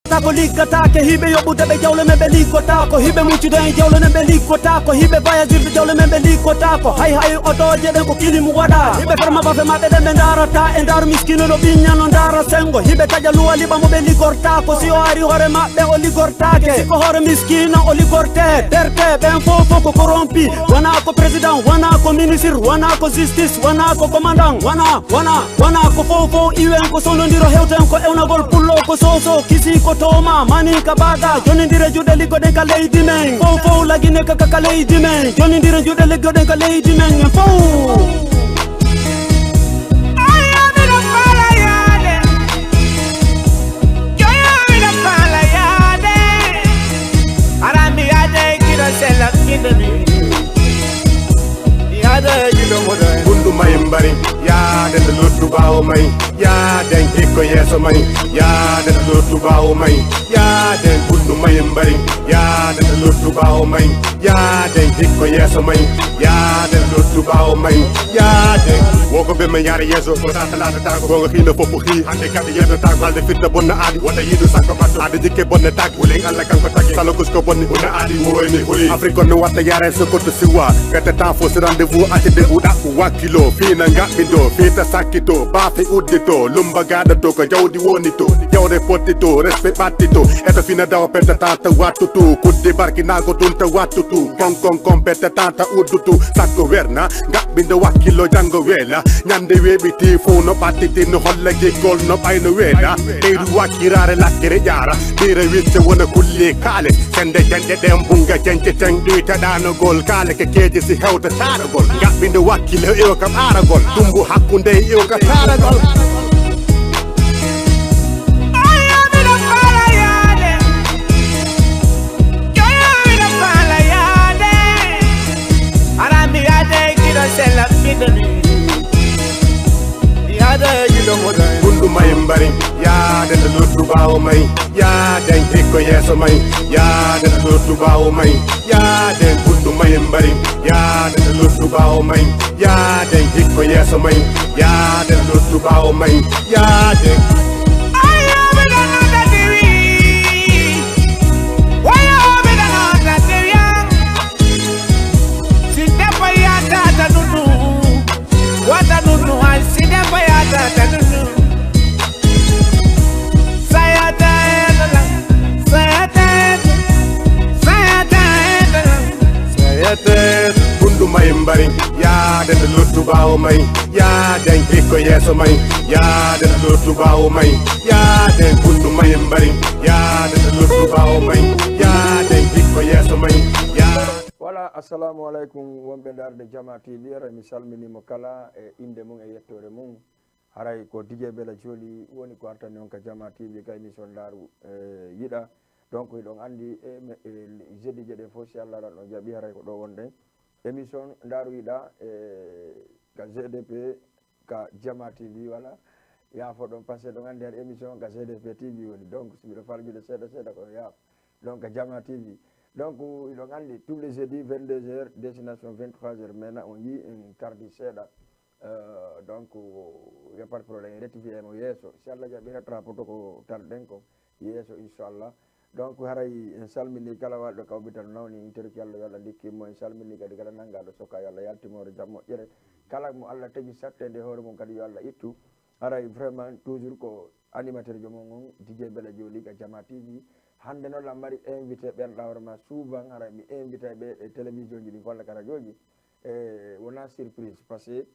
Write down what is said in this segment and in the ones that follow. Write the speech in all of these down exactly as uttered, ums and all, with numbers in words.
Ta ko liggataake, hiɓe yoɓude ɓe jawle men ɓe liggota ko, hiɓe muccude en jawle men ɓe liggota ko, hiɓe bayajirde jawle men ɓe liggota ko. Hay hay otooje ɗen ko kilim waɗa, hiɓe ferma bafe maɓɓe ɗe ɓe ndarata e ndar miskino no ɓiñña no ndara sengo, hiɓe taƴa luwa liɓa mo ɓe liggorta ko, si o ari hoore maɓɓe o liggortaake, si ko hoore miskino o liggorte. Terte ɓen fof fof ko corrompi, wana ko président, wana ko ministre, wana ko justice, wana ko commandant, wana wana wana ko fof fof iwen ko sonondiro hewten ko ewnagol pullo ko soso kisi ko toma mani ka baga jonindire juɗe liggoɗen ka leydi men fof fof lagine kaka ka leydi men jonindire juɗe liggoɗen ka leydi men en fof. Ayo miɗo faala yaade, joyo miɗo faala yaade, ara mi yaade kiɗo sella kinde mi. Bundu may mbari, yaaden luttu ɓaawo may, yaaden hikko yeeso may, yaaden luttu ɓaawo may, yaaden bundu may mbari, yaaden luttu ɓaawo may, yaaden hikko yeeso may, yaaden luttu ɓaawo may, yaaden. Woko be men yaara yeeso, ko sa talata tago, gonga hino fofu hi, hande kadi yeddo tago, halde fitna bonna adi, wata yidu sakko batto, adi jikke bonne tag, wulen Allah kanko tagi, salo kusko bonni, una adi woyni huli, Afrique no watta yaare so ko to siwa, gata tan fo si rendez-vous ati de buɗa, wakkilo, fina ngaɓɓindo, fita sakkito, baafe uddito, lumba gaɗa to ko jawdi woni to, jawre potti to, respect ɓatti to, eto fina dawa penta tan ta wattu tu, kudde barki nago tun ta wattu tu, kon kon kon penta tan ta uddu tu, sakko werna, ngaɓɓindo wakkilo jango wela, ñande weɓiti fof no ɓattiti no holla giggol no ɓayno weeɗa, ɓeydu wakkirare lakkere ƴaara, ɓira wicce wona kulle kaale, sende janƴe ɗen bunga jañce ten ɗuyta ɗanogol kaale ke keeje si hewta taaragol, ngaɓɓindo wakkilo iwa kam aragol, tumbu hakkunde iwa ka taaragol. Joyo miɗo faala yaade, ara mi yaade kiɗo sella finde mi. Mi yaade kiɗo moɗa. Bundu may mbari, yaaden luttu ɓaawo may, yaaden hikko yeeso may, yaaden luttu ɓaawo may, yaaden bundu may mbari, yaaden luttu ɓaawo may, yaaden hikko yeeso may, yaaden luttu ɓaawo may, yaaden. Ayo miɗo nodda diwi. Wayo miɗo nodda diwi am. Si debbo yatata nunu, wata nunu hay si debbo yatata nunu. Sayata edala, sayata edala, sayata edala, sayata edala. Bundu may mbari, yaaden luttu ɓaawo may, yaaden hikko yeeso may, yaaden luttu ɓaawo may, yaaden bundu may mbari, yaaden luttu ɓaawo may, yaaden hikko yeeso may, yaaden. Voilà, assalamu aleykum wonɓe ndaarde Jama T V, ara mi salminimo kala e innde mum e yettoore mum. Haray ko D J Bella Jolly woni ko artani on ka Jama T V ka émission Ndaaru, eh, Yiɗa. Donc, hiɗon anndi, eh, me-, eh, jeudi jeɗe fof, si Allah aɗa ɗon jaɓi, haray ko ɗo wonɗen. Émission Ndaaru Yiɗa, eh, ka G D P, ka Jama T V, wala? Yaafo ɗon, parce que ɗon anndi haɗa émission ka G D P T V woni. Donc, si miɗo faljude seeɗa seeɗa, ko yaafo. Donc, ka Jama T V. Donc, hiɗon anndi, tous les jeudis, vingt-deux heures, destination vingt-trois heures, maintenant, on yii en tardi seeɗa. Euh, donc, y a pas de problème, en rectifié mo yeeso. Si Allah jaɓi, rattrape to ko tarɗen ko yeeso, inchallah. Donc, haray en salmini kala walɗo kawbital nawni interki Allah, yo Allah ndikki mo. En salmini kadi kala nanngaɗo soka, yo Allah yaltimo hoore jam moƴƴere. Kala mo Allah tagi sattede hoore mum kadi, yo Allah ittu. Haray vraiment toujours ko animateur joom on on, D J Bella Jolly ka Jama T V. Hannde noon la mari invité ɓen ɗawrema souvent, haray mi invité ɓe e télévision ji ɗin kolla ka radio ji. E wona surprise, parce que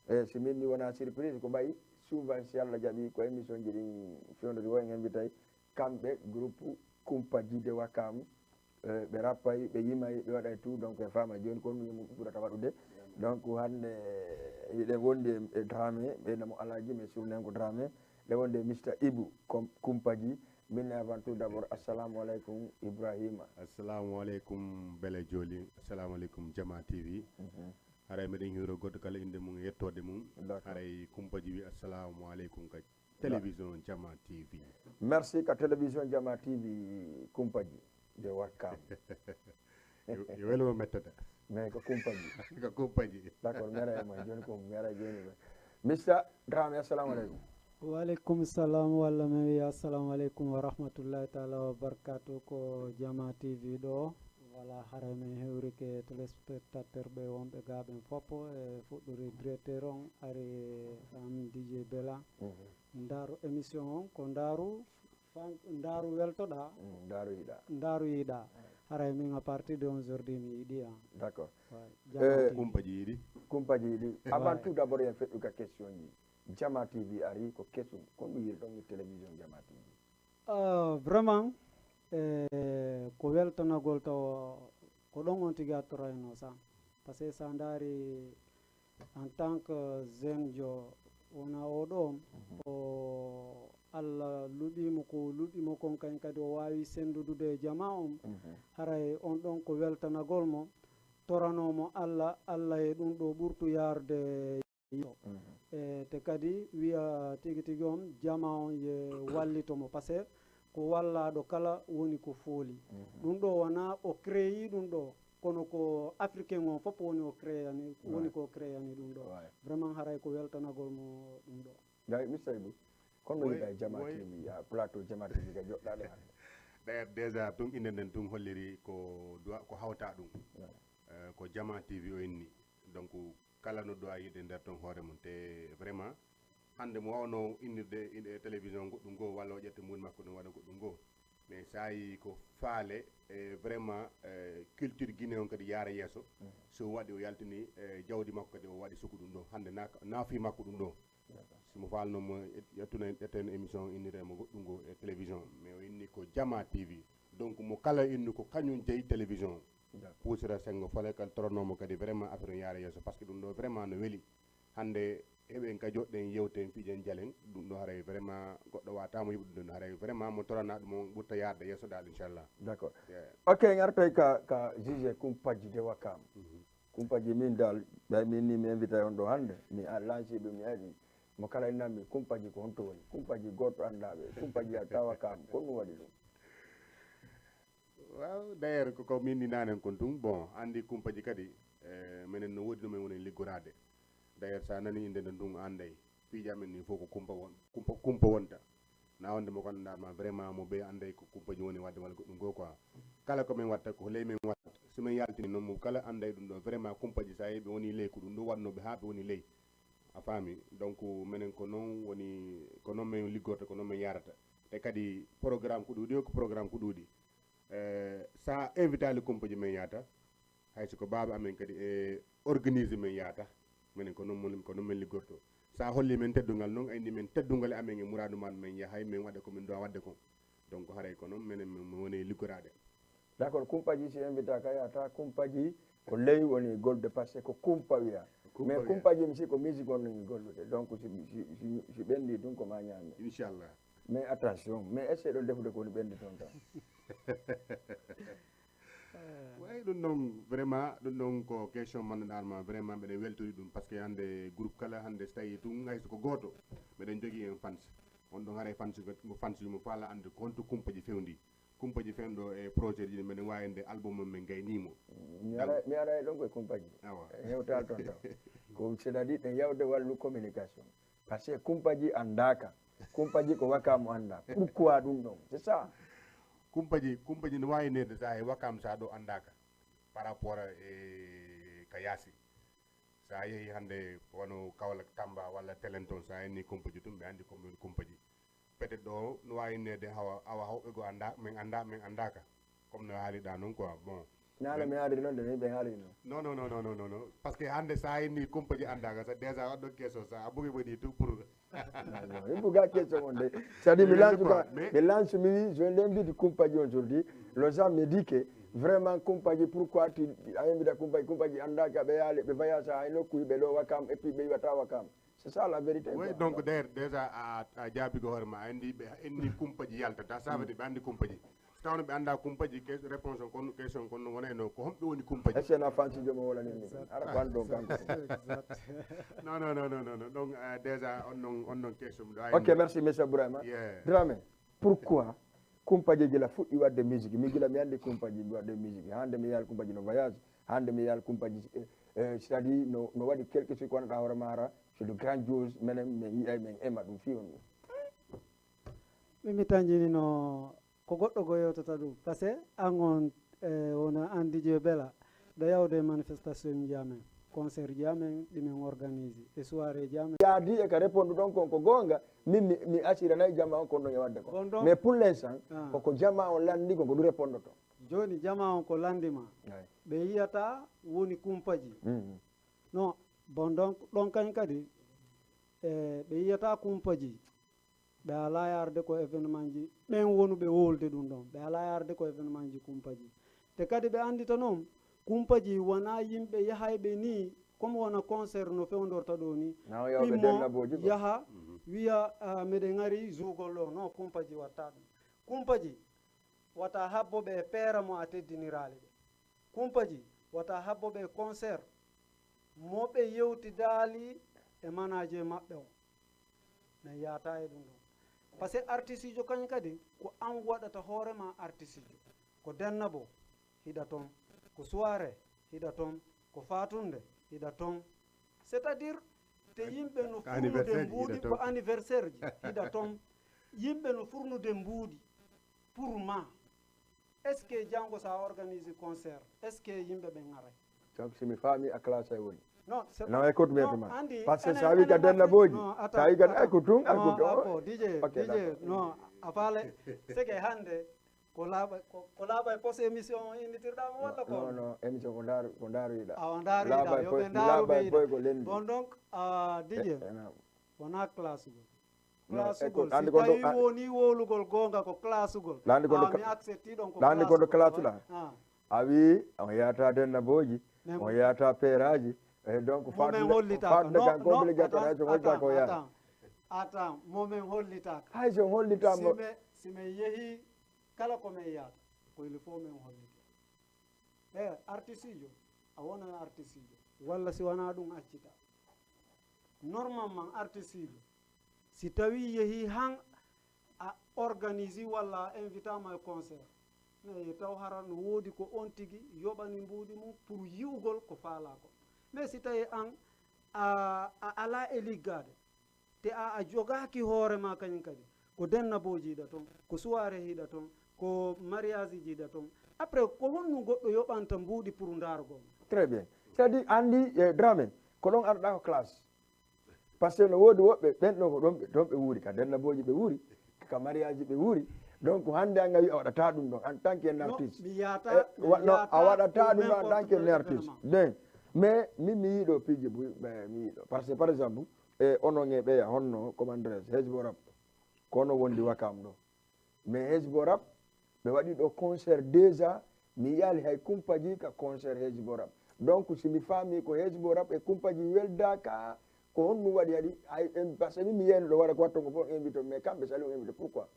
E, si min ni wona surprise, ko ɓay souvent, si Allah jaɓi, ko émission ji ɗin fewndori wo en invitay kamɓe groupe Kumpaji de Wakam. E, ɓe rappay, ɓe yimay, ɓe waɗay tout, donc en faama joni ko ɗum ɓurata waɗude. Donc hannde hiɗen wondi e, e Dramé, ɓe namo Alhaji, mais surnen ko Dramé, ɗe wondi e Mister Ibu Kom-, Kumpaji. Min avant tout d'abord, assalamu aleykum Ibrahima. Assalamu aleykum Bella Jolly, assalamu aleykum Jama T V. Mhm. Haray meɗen hiwro goɗɗo kala innde mum e yettoode mum. D'accord. Haray Kumpaji wi assalamu aleykum ka télévision Jama T V. Merci ka télévision Jama T V, Kumpaji de Wakam. Yo, yo welo mo mettoɗa. Mais ko Kumpaji. Ko Kumpaji. D'accord, mi ara e ma joni ko, mi ara joni ma. Mister Dramé, assalamu aleykum. Waaleykum salam, walla min wiya assalamu aleykum wa rahmatullahi taala wa barakatuh. Ko Jama T V ɗo. Wala haray min hewrike téléspectateur ɓe wonɓe ga ɓen foppo, e fuɗɗori directeur on ari, am D J Bela. Ndaaru émission on ko ndaaru fan-, ndaaru weltoɗa, Mm, ndaaru yiɗa. Ndaaru yiɗa. Haray min à partir de onze heures mi yiɗi an. D'accord. Ouais, Jama Eh, T V. Kumpaji yiɗi. Kumpaji yiɗi. Avant Ouais. tout d'abord, yen feɗɗu ka question ji. Jama T V ari ko kesum. Ko ɗum yiri ɗon e télévision Jama T V? Ah, vraiment, eh, ko weltanagol taw ko ɗon on tigi attorayno sa. Parce que sa ndaari en tant que jeune jo wona oɗo, o Allah luɓimo ko luɓimo kon kañ kadi o wawi sendudude e jama on. Haray on ɗon ko weltanagol mo, toranomo Allah, Allah e ɗum ɗo ɓurtu yarde. E te kadi wiya tigi tigi on jama on ye wallito mo, parce que ko wallaɗo kala woni ko fooli. Ɗum ɗo wona o créyi ɗum ɗo, kono ko africain on fof woni o créyani, woni ko créyani ɗum ɗo. Vraiment haray ko weltanagol mo ɗum ɗo. Gay Mister Ibu, kono Oui, yiɗa Jama oui. T V, ya plateau Jama T V ka joɗɗaɗo hannde. D'ailleurs déjà tun inde nden tun holliri ko duwa ko hawta ɗum. Eh, ko Jama T V o inni. Donc kala no duwa yiɗe nder ton hoore mum te vraiment hannde mo wawno innirde in- e télévision goɗɗum goo walla o ƴetta mbuuɗi makko ɗum waɗa goɗɗum goo. Mais sa yi ko faale e vraiment eh, culture Guinée on kadi yaara yeeso. So waɗi o yaltini eh, jawdi makko kadi o waɗi suku ɗum ɗo hannde na- naafi makko ɗum ɗo. Si mo faalno mo ƴettuna ƴetten émission inniremo goɗɗum goo e télévision mais o inni ko Jama T V. Donc mo kala innu ko kañum jeyi télévision. Puusira sengo fole kal toronomo kadi vraiment affaire on yaara yeeso parce que ɗum ɗo vraiment no weli. Hannde heɓen ka joɗɗen yewten fijen jalen ɗum ɗo haray vraiment goɗɗo watamo yiɓude ɗum haray vraiment mo torana ɗum on ɓurta yarde yeeso dal inchallah. D'accord. Yeah. Ok, en artay ka ka juge kumpaji de wakam. Kumpaji min dal ɓay min ni mi invité on ɗo hannde mi a lanci ɗum mi ari mo kala innanmi kumpaji ko honto woni kumpaji goto anndaɓe kumpaji a tawa kam ko ɗum waɗi ɗum. Waaw d'ailleurs ko ko min ni nanen kon tun bon andi kumpaji kadi eh, menen no wodi no men woni liggorade. D'ailleurs sa nani inde nden tun anday piiji amen ni fof ko kumpa won kumpa kumpa wonta. Na wonde mo ganduɗa ma vraiment mo ɓe anday ko kumpaji woni wadde walla goɗɗum goo quoi. Kala ko min watta ko ley min watta so min yaltini noon mo kala anday ɗum ɗo vraiment kumpaji sa yeeɓe woni ley ko ɗum ɗo wannoɓe ha ɓe woni ley. A faami? Donc menen ko noon woni ko noon min liggorta ko noon min yarata. E kadi programme ko ɗuuɗi o ko programme ko ɗuuɗi. Eh, sa invitali kumpaji min yata. Hay so ko baaba amen kadi e organise min yata. Minen ko noon mon ko noon min liggorto. Sa holli min teddungal noon ayni min teddungal amen e muradu man min yahay min waɗa ko min dowa wadde kon. Donc haray ko noon minen min woni liggoraɗe. D'accord, kumpaji si invita ka yata kumpaji ko ley woni golde parce que ko kumpa wiya. Mais kumpaji mi si ko musique on ni gollude donc si si si ɓendi ɗum ko ma ñaami. Inchallah. Mais attention mais essaye ɗon defude ko woni ɓendi toon tan. Way ɗum ɗon vraiment ɗum ɗon ko question mannoɗan ma vraiment mbeɗen weltori ɗum parce que hannde groupe kala hannde so tawi tun hay so ko gooto mbeɗen jogii en fans. On ɗon haray fans mo fans mo faala annde ko honto kumpaji fewndi. Kumpaji fewndo e projet ji mbeɗen wawi nde album mum min gaynimo. Mi ara mi ara e ɗon koye kumpaji. Awa. Hewtal ton taw. Ko c'est à dire ɗen yawde wallu communication. Parce que kumpaji anndaka. Kumpaji ko wakamu annda pourquoi ɗum ɗon c'est ça. Kumpaji kumpaji no wawi nede sa e wakam sa ɗo anndaka. Par rapport e ka yaasi. Sa yehi hannde wano kawla tamba walla telen ton sa inni kumpaji tum ɓe anndi komɓe woni kumpaji. Peut-être ɗo no wawi nede hawa awa hawɓe go annda min annda min anndaka. Comme no haaliɗa noon quoi bon. Nana mi haaliri noon de min ɓe haaliri noon. Non non non non non non parce que hannde sa inni kumpaji anndaka sa déjà waɗɗo keso sa a bugi ɓoɗi tout pour. Ibu ga question on de c'est à dire mi lancu ka mi lancu mi wi je nde mbiti kumpaji on jordi lo gens me dit que vraiment kumpaji pourquoi tu a yembida kumpaji kumpaji anndaka ɓe yaale ɓe voyage hay nokku ɓe ɗo wakam et puis ɓe yiwata wakam. C'est ça la vérité. Oui, donc d'ailleurs déjà a a jaabi ko hoore ma a andi ɓe andi kumpaji yaltata ça veut dire ɓe andi kumpaji. So tawno ɓe annda kumpaji réponse on kon question kon wona e no ko homɓe woni kumpaji. Est ce que na fansi jomo wala ni ara fan ɗon kanko. Non non non non non donc euh, déjà on non on non question ɗo. Ok merci monsieur Bourama. Yeah. Dramé pourquoi kumpaji gila fuɗɗi wadde musique mi gila mi andi kumpaji mi wadde musique hande mi yal kumpaji no voyage hande mi yal kumpaji eh, eh, c'est à dire no, no waɗi quelque chose ko wonata hoore mara C'est de grandiose, menen min yi'ay, min ema ɗum fii on ɗum. Min mi tanjinino ko goɗɗo go yewtata ɗum, parce que an on, eh, wona andi je bela ɗo yawde manifestation ji amen, concert ji amen ɗi min organise, e soirée ji amen. Yaadi e ka répondu ɗon kon ko goonga. Min mi, mi asiranay jama on kon no e wadde kon. Bon, donc, mais pour l'instant, ah, koko jama on landi kon ko ɗum répondoto. Joni jama on ko landima, ɓe yiyata woni kumpaji. Non, bon, donc ɗon kañ kadi, e ɓe yiyata kumpaji. Ɓe alaa yarde ko événement ji ɓen wonuɓe wowlde ɗum ɗon, ɓe alaa yarde ko événement ji kumpaji. Te kadi ɓe anndita noon, kumpaji wonaa yimɓe yahayɓe nii, comme wona concert no fewndorta ɗoo nii. Immo yaha, wiya, ah, meɗen ngari zuugol ɗoo. Non, kumpaji watta ɗum. Kumpaji wata habbo ɓe e peera mo a teddiniraali ɓe. Kumpaji wata habbo ɓe e concert mo ɓe yewtidaali e manaje maɓɓe o. Min yahata e ɗum ɗon. Parce que artistiijo kañ kadi ko an waɗata hoore ma artistiijo. Ko Dennabo hiɗa toon, ko Suwaare hiɗa toon, ko Faatunde hiɗa toon. C'est-à-dire, te yimɓe no furnude mbuuɗi, ko anniversaire ji hiɗa toon. Yimɓe no furnude mbuuɗi pour ma. Est-ce que janngo so a organise concert, est-ce que yimɓe ɓen ngaray? Donc si mi faami a classe ay woni. Non, c'est non, pas, écoute bien, non, Thomas. Parce que sa wi ka Dennabo ji, sa wi ka, écoute ɗum, écoute ɗum. Appo, DJ, DJ, non, a faale, c'est que hannde ko laaɓa, ko laaɓa e post émission o innitirɗa mo walla ko? Non, non, émission ko ndaaru, ko ndaaruyiɗa. Awa ndaaruyiɗa, yo ɓe ndaaru ɓe yiɗa. Bon, donc, ah, DJ, wona classe gol. Classugol, si tawi woni wowlugol goonga ko classugol, mi accepti ɗon ko classugol. Landi kono classe ɗa. A wi on yahata Dennabo ji, on yahata peeraji. E donc faɗde kan ko obligatoire, hay so hollita ko yaha. Attends, mo min hollitaka. Hay so hollitama. Si min yehi kala ko min yahata, ko il faut min hollita. E artistijo, a wona artistijo. Walla si wona ɗum accita. Normalement artistijo, si tawi yehi han a organise walla a invitama e concert, mais taw hara no woodi ko on tigi yoɓani mbuuɗi mum pour yi'ugol ko faala ko. Mais si tawi an a, a ala e liggaade, te a, a jogaaki hoore ma kañum kadi, ko Dennabo ji hiɗa toon, ko soirée hiɗa toon, ko mariage ji hiɗa toon. Après, ko honɗum goɗɗo yoɓanta mbuuɗi pour ndaargol ma? Très bien. C'est-à-dire, anndi, eh, Dramé, ko ɗon arɗa ko classe. Parce que no woodi woɓɓe, ɓen ɗon ko ɗon ɓe, ɗon ɓe wuuri, ka Dennabo ji ɓe wuuri, ka mariage ji ɓe wuuri. Donc, hannde an a wi a waɗata ɗum ɗon en tant qu'un artiste. Mi yahata, eh, mi wa-, non, a waɗata ɗum ɗon en tant qu'un artiste. Bien. Mais min mi yiɗo piiji buy, ɓe mi yiɗo. Parce que, par exemple, e onon e ɓeya honno, comment dirais-je, Hezbo Rap, ko onon wondi Wakam ɗo. Mais Hezbo Rap, ɓe waɗi ɗo concert déjà, mi yiyaali hay kumpaji ka concert Hezbo Rap. Donc, si mi faami ko Hezbo Rap e kumpaji weldaaka, ko honɗum waɗi haɗi, hay, em, parce que min mi yiyayno ɗo waɗa ko wattongo fof invité, mais kamɓe sali on invité, pourquoi?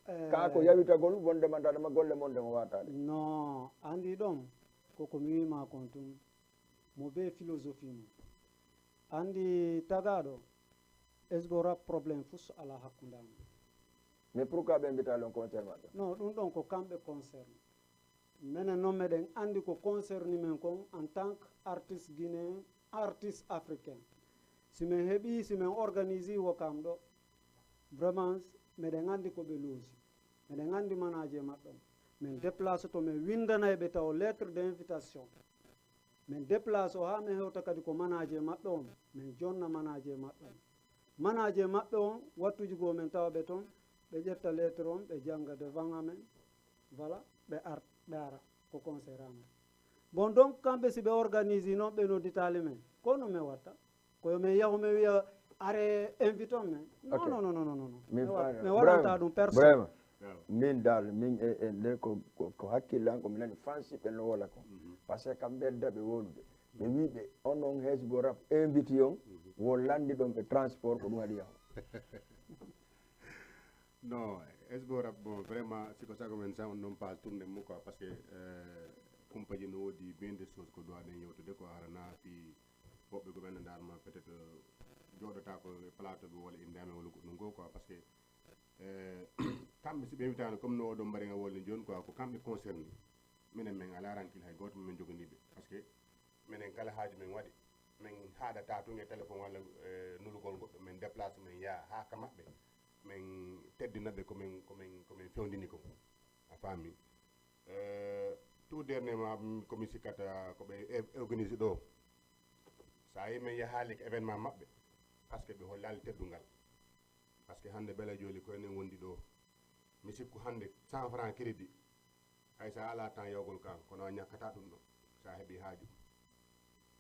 Eh, ka ko yawitagol wondema ndaɗama golle mon nde mo wataɗe. Non, andi ɗon, koko mi wima kon tun, mo be philosophie mum. Anndi tagaaɗo, Hezbo Rap, problème fus alaa hakkunde amen. Mais pourquoi ɓe mbita ɗon concert maɓɓe? Non, ɗum ɗon ko kamɓe concerne. Menen noon meɗen anndi ko concerni men kon en tant que artiste guinéen, artiste africain. Si men heɓi, si men organisi Wakam ɗo, vraiment meɗen anndi ko ɓe loosi. Meɗen anndi manager maɓɓe on. Men déplace to men winndanay ɓe taw lettre d'invitation. Men déplace o haa men hewta kadi ko manager maɓɓe on, men jonna manager maɓɓe on. Manager maɓɓe on, wattuji goo men tawa ɓe ton, ɓe ƴetta lettre on, ɓe jannga devant amen, voilà, ɓe ar-, ɓe ara ko concert amen. Bon, donc, kamɓe si ɓe organise noon, ɓe nodditaali men, ko no men watta? Ko yo men yahu men wiya, are invite on men? Non, non, non, non, non, non. Mi waɗanta ɗum personne. Vraiment. Min dal, min e, e nde ko, ko, ko hakkille an ko mi nani fansi ɓe no wola ko. Parce que kam mbedda ɓe wolude. Ɓe wi ɓe, onon Hezbo Rap invite on, wo landi ɗon ɓe transport ko ɗum waɗi yahu. Non, Hezbo Rap, bon, vraiment, si ko sago men sa on non pas tourné mo quoi, parce que, euh, kumpaji no woodi bien des choses ko doit ɗen yewtude ko harana fi woɓɓe ko ɓen ndaar ma peut-être, euh, jooɗotaako e plateau ɓe walla innde amen walla goɗɗum goo quoi, parce que, eh, kamɓe si ɓe invitaano comme no oɗon mbaɗi nga wolde jooni quoi, ko kamɓe concerné. Minen min alaa rankil hay gooto min joganii ɓe, parce que minen kala haaju min waɗi, Min haaɗata tun e téléphone walla, eh, nulugol goɗɗo, min déplace, min yaha haa ka maɓɓe, min teddina ɓe ko min, ko min, ko min fewndini ko. A faami? Eh, tout dernièrement, mm, ko mi sikkata ko ɓe e-, organisé ɗo. So a yi min yahaali ko événement maɓɓe, parce que ɓe hollaali teddungal. Parce que hannde Bela Joli ko enen wondi ɗo. Mi sikku hannde cent francs crédit, hay so a alaa temps yawgol kan, kono a ñakkata ɗum ɗo, so a heɓi haaju.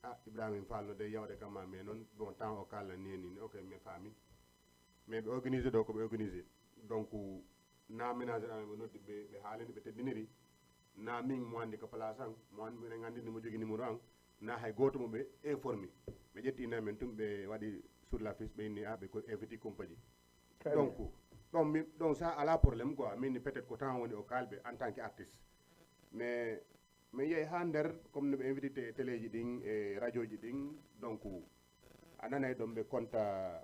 Ah, Ibrahima Fall no de yawde kam ma, mais noon, bon, temps o kaalna ni, ni, ok, mi faami. Mais ɓe organisé ɗo ko ɓe organisé. Donc, na ménage ɗam ɓe noddi ɓe, ɓe haalini, ɓe teddiniri. Na min mo anndi ko place an, mo anndi, minen anndi mo jogi numéro an. Na hay gooto mo ɓe informi. Ɓe ƴetti ina men tun, ɓe waɗi sur la fiche, ɓe inni, ah, ɓe ko invité Kumpaji. Très bien. Donc, ɗon min, ɗon sa ala problème quoi. Min peut-être ko temps woni o kalbe en tant que artiste. Mais min yehi ha nder, comme no ɓe invité téléji ɗin e radioji ɗin, donc a nanay ɗon ɓe konta,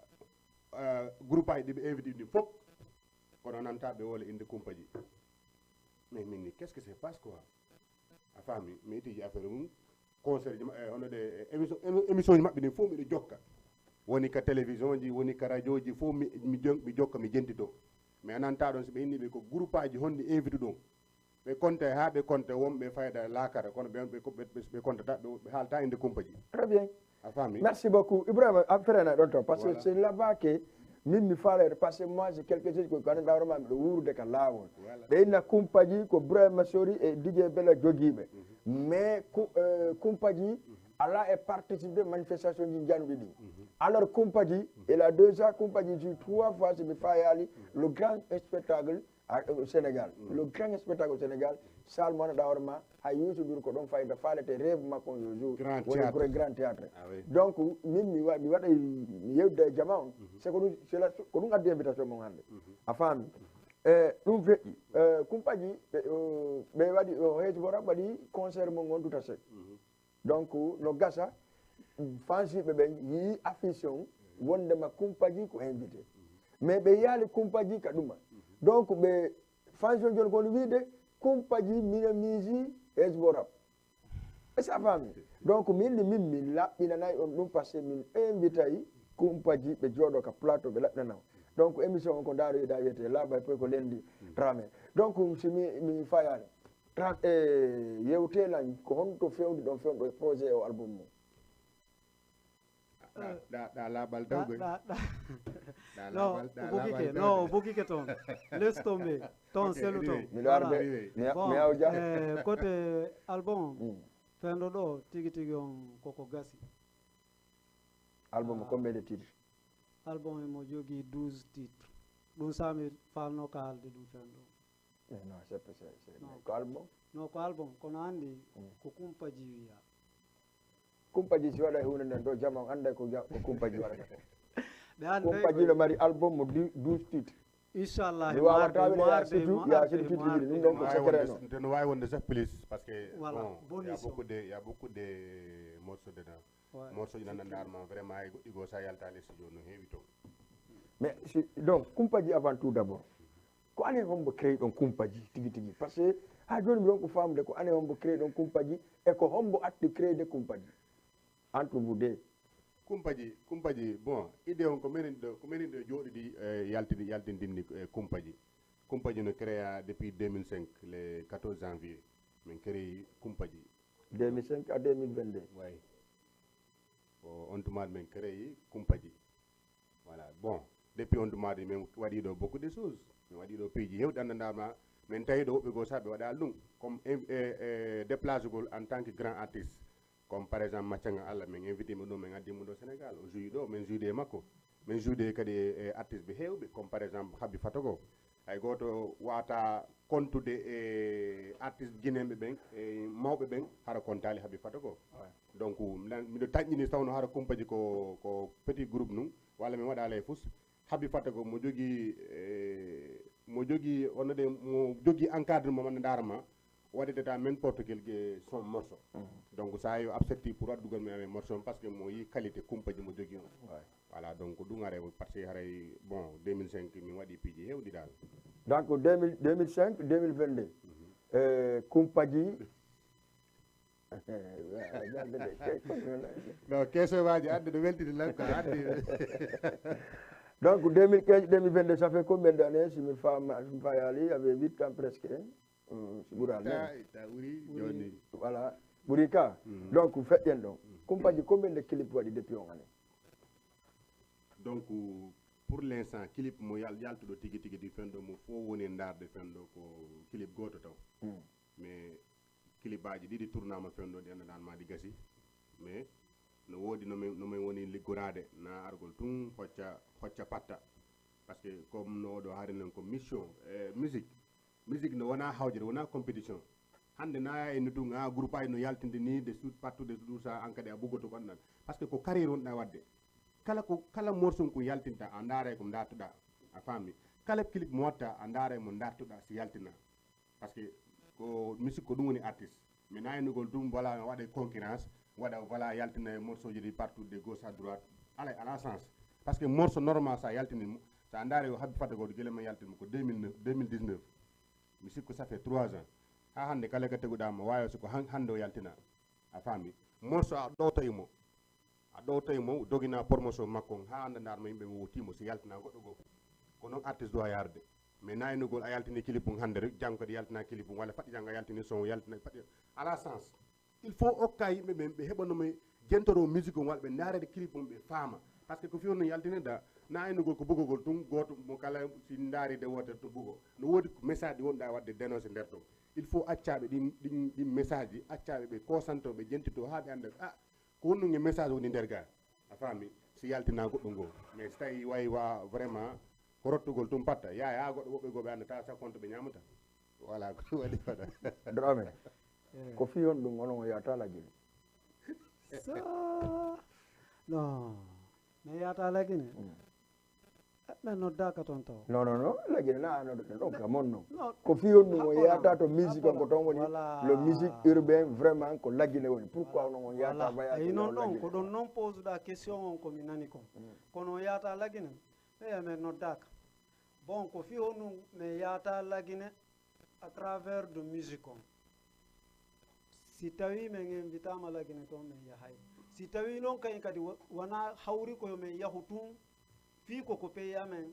euh, groupe aji ɗi ɓe invité ɗin fof, kono nanta ɓe wole inde Kumpaji. Mais min ni, qu'est-ce que c'est passe quoi? A faami, mi itiji affaire mum. Concert ji maɓɓe, hono ɗe, eh, émission, émi-, émission ji maɓɓe ɗin fof miɗo jokka. Woni ka télévision ji, woni ka radio ji fof mi, mi jon-, mi jokka, mi jentito. Mais a nanta ɗon so ɓe inni ɓe ko groupe aji honɗi invite ɗon. Ɓe konta ha ɓe konta wonɓe fayda laakara, kono ɓe, ɓe, ɓe, ɓe kontata, ɓe, ɓe haalta inde Kumpaji. Très bien. A faami? Merci beaucoup. Ibrahima, a ferena ɗon ton, parce que c'est là-bas que min mi faalata, parce que moi, c'est quelque chose que ko anndaa hoore ma, miɗo wuurude ka laawol. Voilà. Ɓe inna Kumpaji ko Ibrahima Sori e D J Bella jogiiɓe. Mais ku-, euh, Kumpaji ala e participer manifestation ji januɗi ɗi. Alors Kumpaji, il a déjà Kumpaji joue trois fois, si mi faayaali, le grand spectacle à, au Sénégal. Le grand spectacle au Sénégal, salle mo anndaa hoore ma, hay Youssou Ndour ko ɗon fayda, faalete rêve makko on yo jour. Grand woni théâtre. Grand théâtre. Ah oui. Donc, min mi wa-, mi waɗa, mi yewda e jama on. C'est ko ɗum, c'est la, ko ɗum addi invitation mon hannde. A faami? E, ɗum feƴƴi. E, Kumpaji, ɓe, o, ɓe waɗi, o, Hezbollah waɗi concert mon on tout à fait. Donc, no gasa, fansiiɓe ɓen yii affiche on, wondema Kumpaji ko invité. Mais ɓe yiyaali Kumpaji ka ɗuma. Donc, ɓe fansi on jooni ko woni wiide, Kumpaji mino miiji Hezbo Rap. Est-ce que a faami? Donc, min ni min, min laɓɓinanay on ɗum, parce que min invitay Kumpaji ɓe jooɗo ka plateau, ɓe laɓɓinana on. Donc, émission on ko ndaaroyɗaa wiyetee Laaɓay Poy ko Lendi Dramé. Donc, si mi, mi fayaani, Tra-, e yewte lan, ko honto fewndi ɗon fewndo e projet o album mo? Ɗa, ɗa, ɗa laaɓal taw koy. Ɗa, ɗa, ɗa. Ɗa no, laaɓal, ɗa o bukike, laaɓal no, taw. O bukike toon. Laisse tomber. Toon ok, selu toon. Anyway. Miɗo arde. Voilà. Anyway. Mi, bon, mi awja. E, côté album, mm, fewndo ɗo, tigi tigi on koko gasi. Album, ah, combien de titres? Album emo jogii douze titres. Ɗum sami falno ka haalde ɗum fewndo. Eh, non, c'est, c'est, c'est, non, ko album. Non, ko album, kono anndi, mm, ko Kumpaji wiya. Kumpaji si waɗa huunde nden, ɗo jama on annday ko ja-, ko Kumpaji waɗata ko. Ɗe anndi Kumpaji ko no mari album mo du-, douze titres. Inchallah, mi waawata mo arde, mo arde, mo arde, mo arde. Ɗum ɗon ko secret non. No waawi wonde sax plus, parce que, voilà, bon, il y a beaucoup de, il y a beaucoup de morceaux dedans. Ouais. Morceau ji nan ndaar ma vraiment, ay goɗɗi goo sa yaltaali e studio no heewi toon. Mais si, donc, Kumpaji avant tout d'abord. Ko anen hombo créé ɗon Kumpaji tigi tigi? Parce que haa jooni mi ɗon ko faamude ko anen hombo créé ɗon Kumpaji e ko hombo atti créé de Kumpaji? Entre vous deux. Kumpaji, Kumpaji, bon, idée on ko menen ɗo, ko menen ɗo jooɗidi, eh, yaltidi, yaltindinni, eh, Kumpaji. Kumpaji no créé depuis deux mille cinq, le quatorze janvier. Min créé Kumpaji. Deux mille cinq à deux mille vingt-deux. Ouais. Ko on tuma min créé Kumpaji. Voilà. Bon, depuis on tuma min waɗi ɗo beaucoup de choses. Min waɗi ɗo piiji heewɗi anndandaama. Min tawi ɗo woɓɓe goo saha ɓe waɗaali ɗum. Comme in-, e, e déplacegol en tant que grand artiste. Comme par exemple Macanga Allah, min invité mo ɗo, min addi mo ɗo Sénégal. O joué ɗo, min joué e makko. Min joué kadi e, e artiste ɓe heewɓe. Comme par exemple Habi Fatogo. Hay gooto waata kontude e artiste guinéen ɓe ɓen, e mawɓe ɓen, hara kontaali Habi Fatogo. Ouais. Donc, mbiɗa, miɗo taƴƴini tawno hara Kumpaji ko, ko petit groupe nun, walla mi waɗaali e fus. Habi Fatogo mo jogii, e, mo jogii, wonno de, mo jogii encadrement man ndaara ma, waɗete ta n'importe quel ge-, son morceau. Mhm. Donc, ça yo accepté pour waɗugol mi amen morceau, parce que mo yi qualité Kumpaji mo jogii on. Ouais. Voilà, donc ɗum haray, parce que haray, bon, deux mille cinq min waɗi piiji heewɗi dal. Donc deux mille, deux mille cinq, deux mille vingt-deux, mhm, euh, Kumpaji Non, question maaji adde no weltini lan quoi, adde. Donc deux mille quinze, deux mille vingt-deux, ça fait combien d'années, si mi faama, si mi fayaali, avait huit ans presque, hein? Hmm, si ɓuraali, hein? Ta, ta ɓuri joni. Voilà. Ɓuri ka. Mhm. Donc feƴƴen ɗon. Kumpaji, combien de clip waɗi depuis on année? Donc pour l'instant clip mo yal-, yaltuɗo tigi tigi di fenɗo mo fof woni e ndaarde fenɗo ko clip gooto taw. Hmm. Mais clipaaji ɗiɗi tournaama fenɗo ɗi anndanɗaa ma ɗi gasi. Mais no woodi no min, no min woni liggoraade, na argol tun hocca, hocca patta. Parce que comme no oɗo haari nen ko mission, eh, musique. Musique no wona hawjere, wona compétition. Hannde na e no tun, ah, groupe aji no yaltinde ni, de suit partout, de tout ça, an kadi a bugoto ko annan. Parce que ko carrière wonɗaa waɗde. Kala ko, kala morceau ko yaltinta, a ndaara ko ndartuɗaa. A faami? Kala clip mo watta, a ndaara mo ndartuɗaa si yaltina. Parce que ko musique ko ɗum woni artiste. Mais na innugol ɗum, voilà, waɗa concurrence, waɗa, voilà, yaltina e morceau ji ɗi partout de gauche à droite. Ala, ala sens. Parce que morceau normal sa yaltini mo, sa ndaari o habbi fadde goto gila ma yaltini mo ko deux mille neuf, deux mille dix-neuf. Mi sikku ça fait trois ans. Ha hannde kala ka teguɗa mo waawi so ko han-, hannde o yaltina. A faami? Morceau a ɗowtoyi mo. A ɗowtoyi mo, dogina promotion makko on, haa annda ndaar mo yimɓe mo wowti mo, si yaltina goɗɗo goo. Ko noon artiste doit yarde. Mais na innugol a yaltini clip mum hannde rek, janngo kadi yaltina clip mum, walla faɗi janngo a yaltini son, yaltina faɗi. Ala sens. Il faut okka yimɓe ɓen, ɓe heɓa no ɓe jentoro musique on, walla ɓe ndaarede clip mum, ɓe faama. Parce que ko fii on no yaltinirɗa, na innugol ko bugogol tun, gooto mo kala si ndaari de wootere to bugo. No woodi ko message ɗi wonɗa waɗde dénoncé nder ton. Il faut accaaɓe ɗin, ɗin, ɗin message ɗi, accaaɓe ɓe concentré, ɓe jentito haa ɓe annda, ah, ko honɗum e message woni nder ga? A faami? Si yaltina goɗɗum ngoo. Mais si tawi wayi wa vraiment ko rottugol tun patta, yaaya haa goɗɗo woɓɓe goo ɓe annda tawa sa compte ɓe ñaamata. Voilà, ko ɗum waɗi waɗa. Dramé, ko fii honɗum onon on yahata Lagine? Sa-, non, mi yahata Lagine. Mm. Eh, ɓe noddaaka toon taw. Non, non, non, Lagine na a nodduɗen ɗon ka mon non. Non. Ko fii honɗum on yahata to musique on, ko toon woni le musique urbain vraiment ko Lagine woni. Pourquoi onon on yahata voyage? Eyi, non, non, ko ɗon non posuɗa question on ko mi nani kon. Mm. Kono on yahata Lagine, eyi, amen noddaaka. Bon, ko fii honɗum mi yahata Lagine à travers de musique on. Si tawi min invitaama Lagine toon, min yahay. Si tawi noon kañum kadi wa-, wona hawri ko yo min yahu tun, fii ko ko pays amen,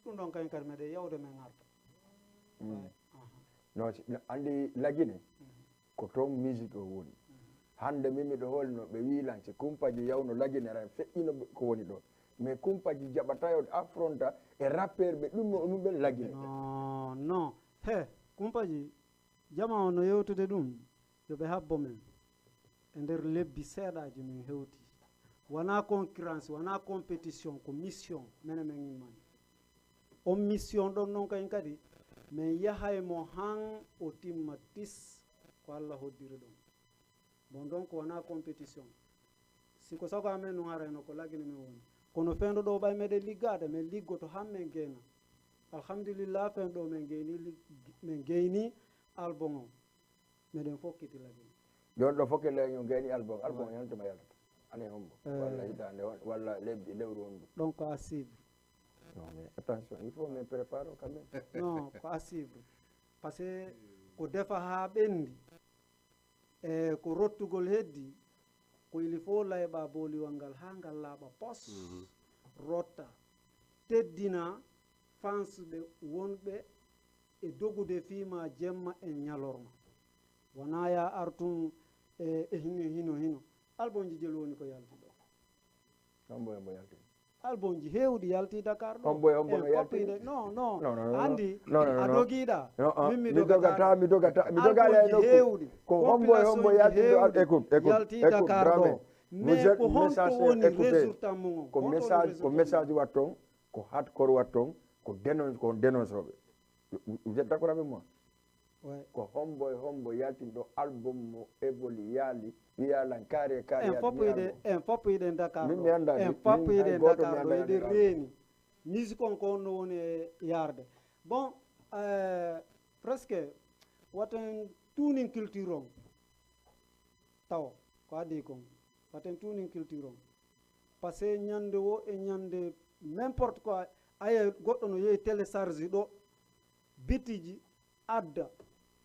ɗum ɗon kañum kadi meɗen yawde min arta. Mm. Aha. No, si, no, anndi Lagine, mhm, ko toon musique o woni. Mhm. Hannde min miɗo hoolino, ɓe wii lan, si kumpaji yawno Lagine, ran feƴƴino ko woni ɗon. Mais kumpaji jaɓata yo affronta e rappeur ɓe ɗum, ɗum ɓe Lagine. Non, non. He, kumpaji, jama on no yewtude ɗum, yo ɓe habbo men. E nder lebbi seeɗaaji min hewti. Wona concurrence, wona compétition, ko mission, menen men immani. On mission ɗon non kañum kadi, min yahay mo han o timma tis, ko Alla hoddiri ɗum. Bon, donc wona compétition. Si ko sago amen ɗum harayno ko Lagine min woni. Kono fenɗo ɗo ɓay meɗen liggaade, min liggoto han min geyna. Alhamdulillah, fenɗo min geyni lig-, min geyni album o. Meɗen fokkiti Lagine. Yo on ɗo fokkiti Lagine, on geyni album. Album, ouais, on tuma yaltata. Année hombo? Eh. Walla hitaande hon-, walla lebbi, lewru hondu? Donc à suivre. Non, mais attention, il faut me préparer quand même. Non, ko à suivre. Parce que ko defa haa ɓendi. E ko rottugol heddi, ko il faut layɓa booliwal ngal haa ngal laaɓa pos, mhm, rotta, teddina fans ɓe wonɓe e dogude fii ma jemma e ñalorma. Wona ya artun e, e hino, hino, hino. Albumji jelu woni ko yalti ɗo. Hombo, hombo yalti? Albumji heewɗi yalti Dakar ɗo. Hombo, hombo no yalti? Non, non. Non, non, non, non. Anndi, non, non, a dogiɗa. Non, ah, min mi dogata, mi dogata, mi dogata e nokku. Heewɗi. Ko hombo, hombo yalti ɗo? Écoute, écoute, yalti écoute, Dakar Dramé. Ɗo. Mais ko honto woni résultat mum on? Ko message, ko message watton, ko hardcore watton, ko dénonce, ko dénonce. Vous, vous êtes d'accord avec moi? Ouais. Ko hombo e hombo yaltin ɗo album mo Evoli yaali, wiya lan kaari e kaari. En fof yiɗen, en fof yiɗen Dakar ɗo. Min mi anndaa. En fof yiɗen Dakar ɗo, eɗen reeni. Musique on ko honno woni e yarde. Bon, euh, presque, waten tuunin culture on. Taw, ko adii kon. Waten tuunin culture on. Parce que ñande wo e ñande n'importe quoi, aya goɗɗo no yehi télécharge ɗo, bitiji, adda,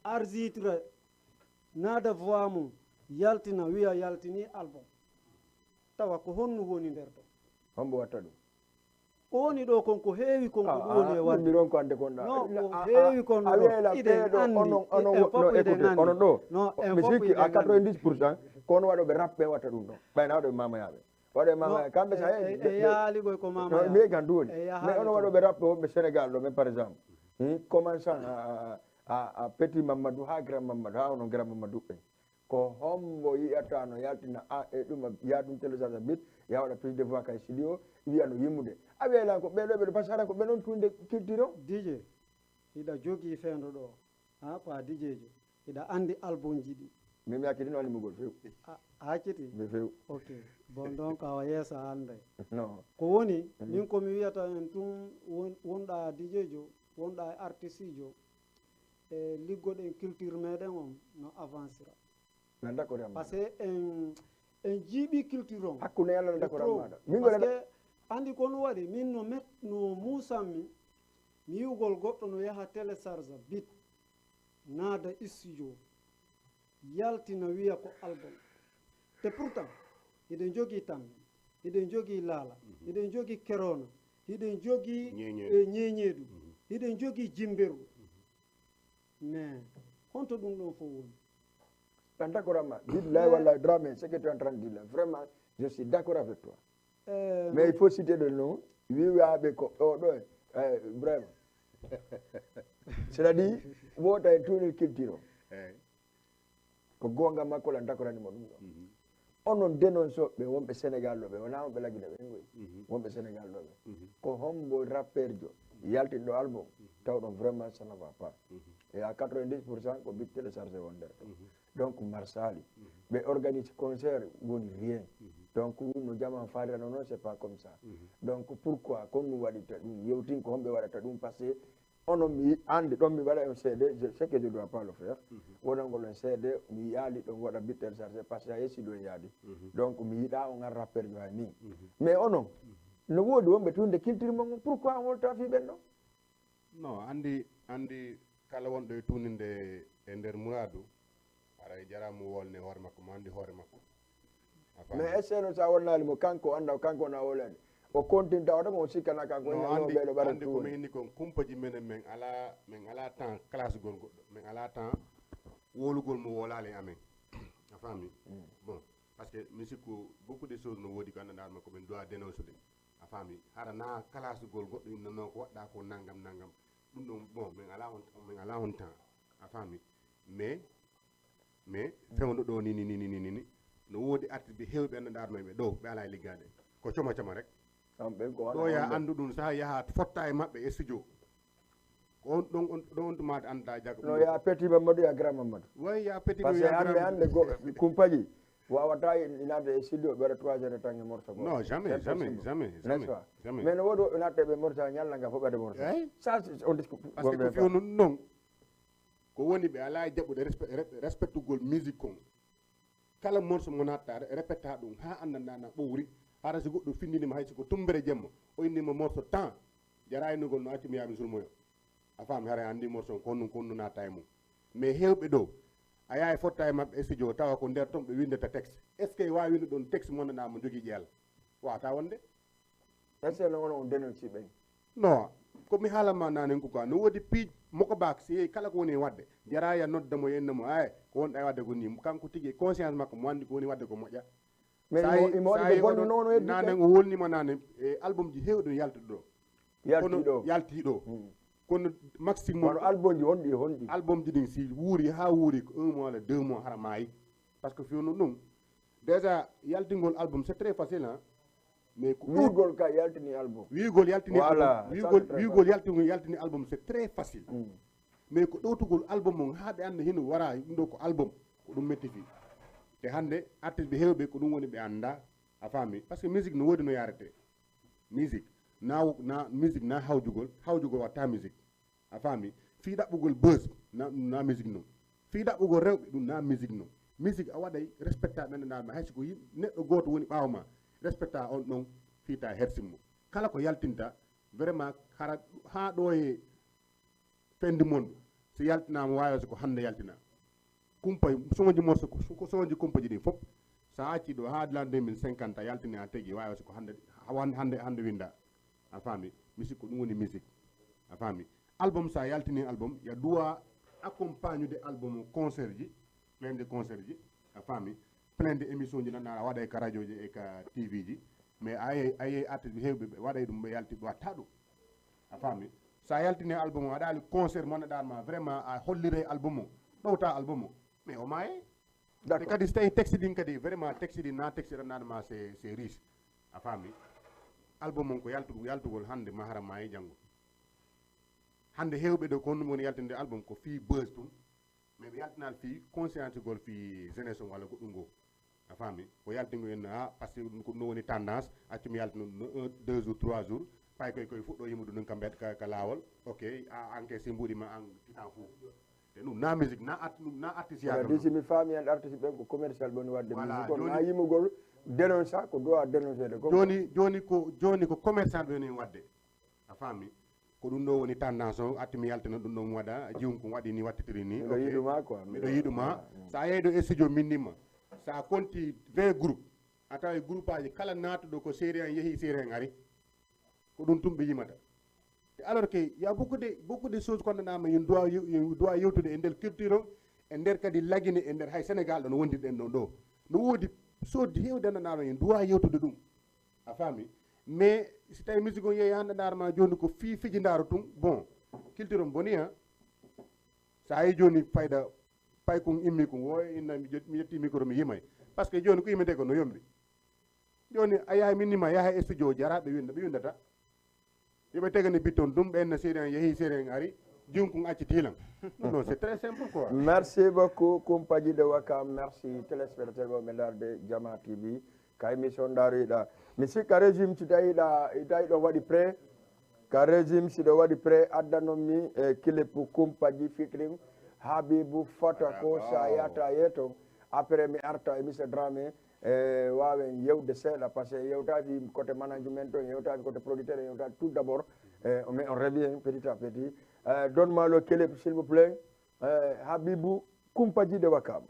arzitre, naada voix mum, yaltina, wiya yaltini album. Tawa ko honno woni nder ɗo? Hombo watta ɗum? Ko woni ɗo kon, ko heewi kon, ko ɗum woni e waɗde. Miron ko ande kon ɗa. Non, ko heewi kon ɗo. Iɗen andi, onon, onon, no, écoutez, onon ɗo. Non, mi sikki à quatre-vingt-dix pour cent, ko on waɗoɓe rap ɓe watta ɗum ɗo. Ɓayna waɗoɓe mamayaɓe. Waɗoɓe mamayaɓe. Kamɓe sa e, e, e yaali koy ko mamayaɓe. Mi kan duwoni. Mais onon waɗoɓe rap wonɓe Sénégal ɗo, mais par exemple, hmm, commençant à, à, à Petit Mamadou, ha Grand Mamadou, ha onon Grand Mamadou ɓe. Ko hombo yi'ata no yaltina a e ɗum, ya ɗum télécharge bit, ya waɗa prise de voix kay studio, wiya no yimmude. A wiya lan ko ɓe ɗo ɓe ɗo, parce que aɗa ko ɓe ɗon tunde culture o. D J, hiɗa jogii fendo ɗo, ha, ko a D J jo, hiɗa andi album ji ɗi. Min mi accitino animugol few. A, a acciti? Mi few. Ok. Bon, donc awa yeeso hande. Non. Ko woni, min ko mi wiyata en tun won-, wonɗa D J jo, wonɗa e artiste jo, e liggoɗen culture meɗen on no avancira. Nan d'accord am. Parce que en, en jiiɓi culture on. Hakkunde Yalla nan d'accord am maɗa. Min parce que andi ko no waɗi, min no met-, no musanmi, mi yi'ugol goɗɗo no yaha télécharge bit, naada studio, yaltina wiya ko album. Te pourtant, hiɗen jogii Tammi, hiɗen jogii Laala, hiɗen jogii Kerona, hiɗen jogii, eh, Ñeñeedu, hiɗen jogii Jimberu. Mais honto ɗum ɗon fof woni? An d'accord am ma. Billahi wallahi Dramé, ce que tu es en train de dire là, vraiment, je suis d'accord avec toi. Eh, mais il faut citer le nom. Wiwaaɓe ko o ɗo, eh, vraiment. C'est-à-dire, wota e tuunel culture o. Ko goonga makko lan dakorani mo ɗum ɗo. Onon dénonceɓe wonɓe Sénégal ɗo ɓe, wona wonɓe Lagine ɓe ngoy. Wonɓe Sénégal ɗo ɓe. Ko hombo rappeur jo yaltinɗo album, tawɗon vraiment ça ne va pas. Et à quatre-vingt-dix pour cent ko bit téléchargé won nder ɗo. Donc marsali. Ɓe organise concert woni rien. Donc no jaman falirano noon, c'est pas comme ça. Donc pourquoi kon ɗum waɗirta ɗum? Yewtin ko homɓe waɗata ɗum, parce que onon mi yi-, ande ɗon mi waɗa un C D, je sais que je dois pas le faire. Wonangol un C D, mi yiyaali ɗon waɗa bit téléchargé, parce que a yesi ɗon yaadi. Donc mi yiɗa on ar rappeur jo hay ni. Mais onon, no woodi wonɓe tunde culture mon, pourquoi on wolta fi ɓen ɗon? Non, andi, andi kala wonɗo e tuninde e nder muradu, haray jara mo wolne hoore makko, mo andi hoore makko. A faami? Mais est-ce que no sa wonnaali mo kanko, anda kanko na wolani? O continue tawata mo, o sikkana kanko. No, andi, ɓeɗo ɓara andi ko mi inni kon, kumpaji menen, men ala, men ala temps classe gol goɗɗo, men ala temps wolugol mo wolaali amen. A faami? Bon, parce que mi sikku beaucoup de choses no woodi ko anndanɗaa ma ko men doit dénoncer de. A faami? Hara na classe gol goɗɗo inna non ko waɗɗa ko nangam nangam. Ɗum ɗon, bon, men ala on, men ala on temps. A faami? Mais, mais fewndo ɗo ni, ni, ni, ni, ni, ni. No woodi artiste ɓe heewɓe anndanɗaa ma ɓe ɗo, ɓe ala e liggaade. Ko coma coma rek. Kamɓe ko ɗo ya anndu ɗum, sa yaha fotta e maɓɓe e studio. Ko on ɗon, on ɗon on tumaade annda jago. No ya Petit Mamadou, ya Grand Mamadou. Way ya Petit Mamadou, ya Grand Mamadou. Parce que hannde, hannde go-, kumpaji wawata i-, inaade e studio ɓe waɗa trois heures de temps e morceau goto. Non, jamais, jamais, jamais, jamais. N'est-ce pas? Mais no woodi woɓɓe natte ɓe morceau ñalla nga fof ɓe waɗa morceau. Eyi. Ça, c'est un discours. Parce que ko fiyo non, non. Ko woni ɓe ala e jaɓude respe-, re-, respectugol musique kon. Kala morceau mo natta, re-, répéta ɗum haa annda nana ɓowri. Hara si goɗɗo findinima hay si ko tumbere jemma, o innima morceau temps, jara innugol no accu mi yaa mi sulmoyo. A faami, haray anndi morceau on ko honno, ko honno natta e mum. Mais heewɓe ɗo, a yahay fotta e maɓɓe e studio, tawa ko nder ton ɓe winndata texte. Est-ce que waawi winnde ɗon texte mo anndanɗaa mo jogii ƴeeñal? Waawata wonde. Est-ce que no on, on dénonce ɓen? Non, ko mi haalama nanen ko quoi, no woodi piij moko bak, si yehi kala ko woni e waɗde, jara ya nodda mo, yenna mo, ay, ko wonɗa e waɗde ko ni, kanko tigi conscience makko mo anndi ko woni waɗde ko moƴƴa. Mais sa imo, yi-, imo waɗi sa ko yi bonno oɗon, non, o yeddi nanen o wolnima nanen, e album ji heewɗi no yaltude ɗo. Yalti ɗo. Kono yalti ɗo. Hmm. Kono maximum. Kono album ji honɗi, honɗi? Album ji ɗin si wuuri, haa wuuri ko un mois walla deux mois hara maayi. Parce que fiyo no ɗum. Déjà, yaltingol album, c'est très facile, hein. Mais ko ɗum wiigol ka yaltini album. Wiigol yaltini album. Voilà, ça, c'est très facile. Wiigol, wiigol yaltingol yaltini album, c'est très facile. Mm. Mais ko ɗowtugol album on haa ɓe annda hino wara ɗum ɗo ko album, ko ɗum metti fii. Te hannde, artiste ɓe heewɓe ko ɗum woni ɓe annda, a faami? Parce que musique no woodi no yaretee. Musique, na, na, musique na hawjugol, hawjugol watta musique. A faami? Fii ɗaɓɓugol buzz, na, na musique non. Fii ɗaɓɓugol rewɓe, ɗum na musique non. Musique a waɗay, respecta ɓen ɗo ndaar ma, hay si ko yim-, neɗɗo gooto woni ɓaawo ma, respecta on ɗon, fii ta hersin mo. Kala ko yaltinta, vraiment, hara haa ɗo e fin du monde, si yaltinaama, waawi si ko hannde yaltina. Kumpa, soñoji morceau ko, ko soñoji kumpaji ɗin fof. Sa acci ɗo ha l'an deux mille cinquante, a yaltini a tegi, wawi so ko hande, hande, hande, hande winda. A faami? Musique ko ɗum woni musique. A faami? Album, sa yaltini album, ya doit accompagnude album o concert ji, plein de concert ji. A faami? Plein de émission ji, nanɗa a waɗa e ka radio ji e ka T V ji. Mais a yiyay, a yiyay artiste ɓe heewɓe ɓe waɗay ɗum, ɓe yalti, ɓe watta ɗum. A faami? Sa yaltini album o, aɗa ali concert mo, naɗa ma vraiment a hollire album o, ɗowta album o. Mais o maaye. D'accord. Te kadi so tawi texte ɗin kadi, vraiment texte ɗin na texte rannaɗo ma, c'est, c'est riche. A faami? Album on ko yaltugol, yaltugol hande mahara maayi janngo. Hande heewɓe ɗo ko honɗum woni yaltinde album, ko fii buzz tun. Mais ɓe yaltinal fii conscientigol fii jeunesse on walla goɗɗum goo. A faami? Ko yaltingo en, ha, parce que ɗum ko ɗum woni tendance, accu mi yaltino no un, deux jours, trois jours, pay koy, koy fuɗɗo yimude ɗum ka mbed-, ka, ka laawol. Ok, a encaisse mbuuɗi ma an titan fou. Te ɗum na musique, na art-, ɗum na artiste. Voilà, yaata ɗum. Si mi faami en artiste ɓen ko commercial ɓe woni waɗde. Voilà, musique on joni na yimugol dénonce ko doit dénoncer de ko. Joni, joni ko, joni ko commercial ɓe woni waɗde. A faami? Ko ɗum ɗo woni tendance o, accu mi yaltina ɗum ɗo mi waɗa, jiwum ko waɗi ni, wattitiri ni. Miɗo yiɗuma quoi, miɗo yiɗuma. Sa yehi ɗo e studio min nimma. Sa konti vingt groupe, a tawa e groupe aji kala naatuɗo ko séeréer en yehi, séeréer en ari. Ko ɗum tun ɓe yimata. Te alors que y a beaucoup de, beaucoup de choses ko anndanɗa ma, yo doit, yo doit yewtude e nder culture o, e nder kadi lagine, e nder hay Sénégal ɗo no wondirɗen ɗon ɗo. No woodi soddi heewde anndanɗa ma, yo doit yewtude ɗum. A faami? Mais si tawi musique on yehi hande ndaar ma joni ko fii fijindaaru tun, bon, culture on boni ha. Sa yi joni fayda, pay kun immi kun, wo inna mi jet-, mi yetti micro mi yimay. Parce que joni ko yimete ko no yombi. Joni a yahay min nima, yahay e studio, jara ɓe winda, ɓe windata. Yoɓe tegani bitton ɗum, ɓen no séeréer en yehi, séeréer en ari, junkun acci tilan. Non, non, c'est très simple quoi. Merci beaucoup, Kumpaji de Wakam. Merci, téléspectateur, ɓe ndaarde Jama T V. Ka émission ndaaroyɗa. Mi sikka régime si tawi ɗa, tawi ɗo waɗi prêt. Ka régime si ɗo waɗi prêt, addanon mi, eh, clip Kumpaji featuring Habibou Fata ko sa yata yeto. Après mi arta e Monsieur Dramé, eh, wawen yewde seeɗa, parce que yewtaaki côté management, on yewtaaki côté producteur, on yewtaaki tout d'abord, eh, mais on revient petit à petit. Eh, donne-moi le clip, s'il vous plaît. Eh, Habibou, Kumpaji de Wakam.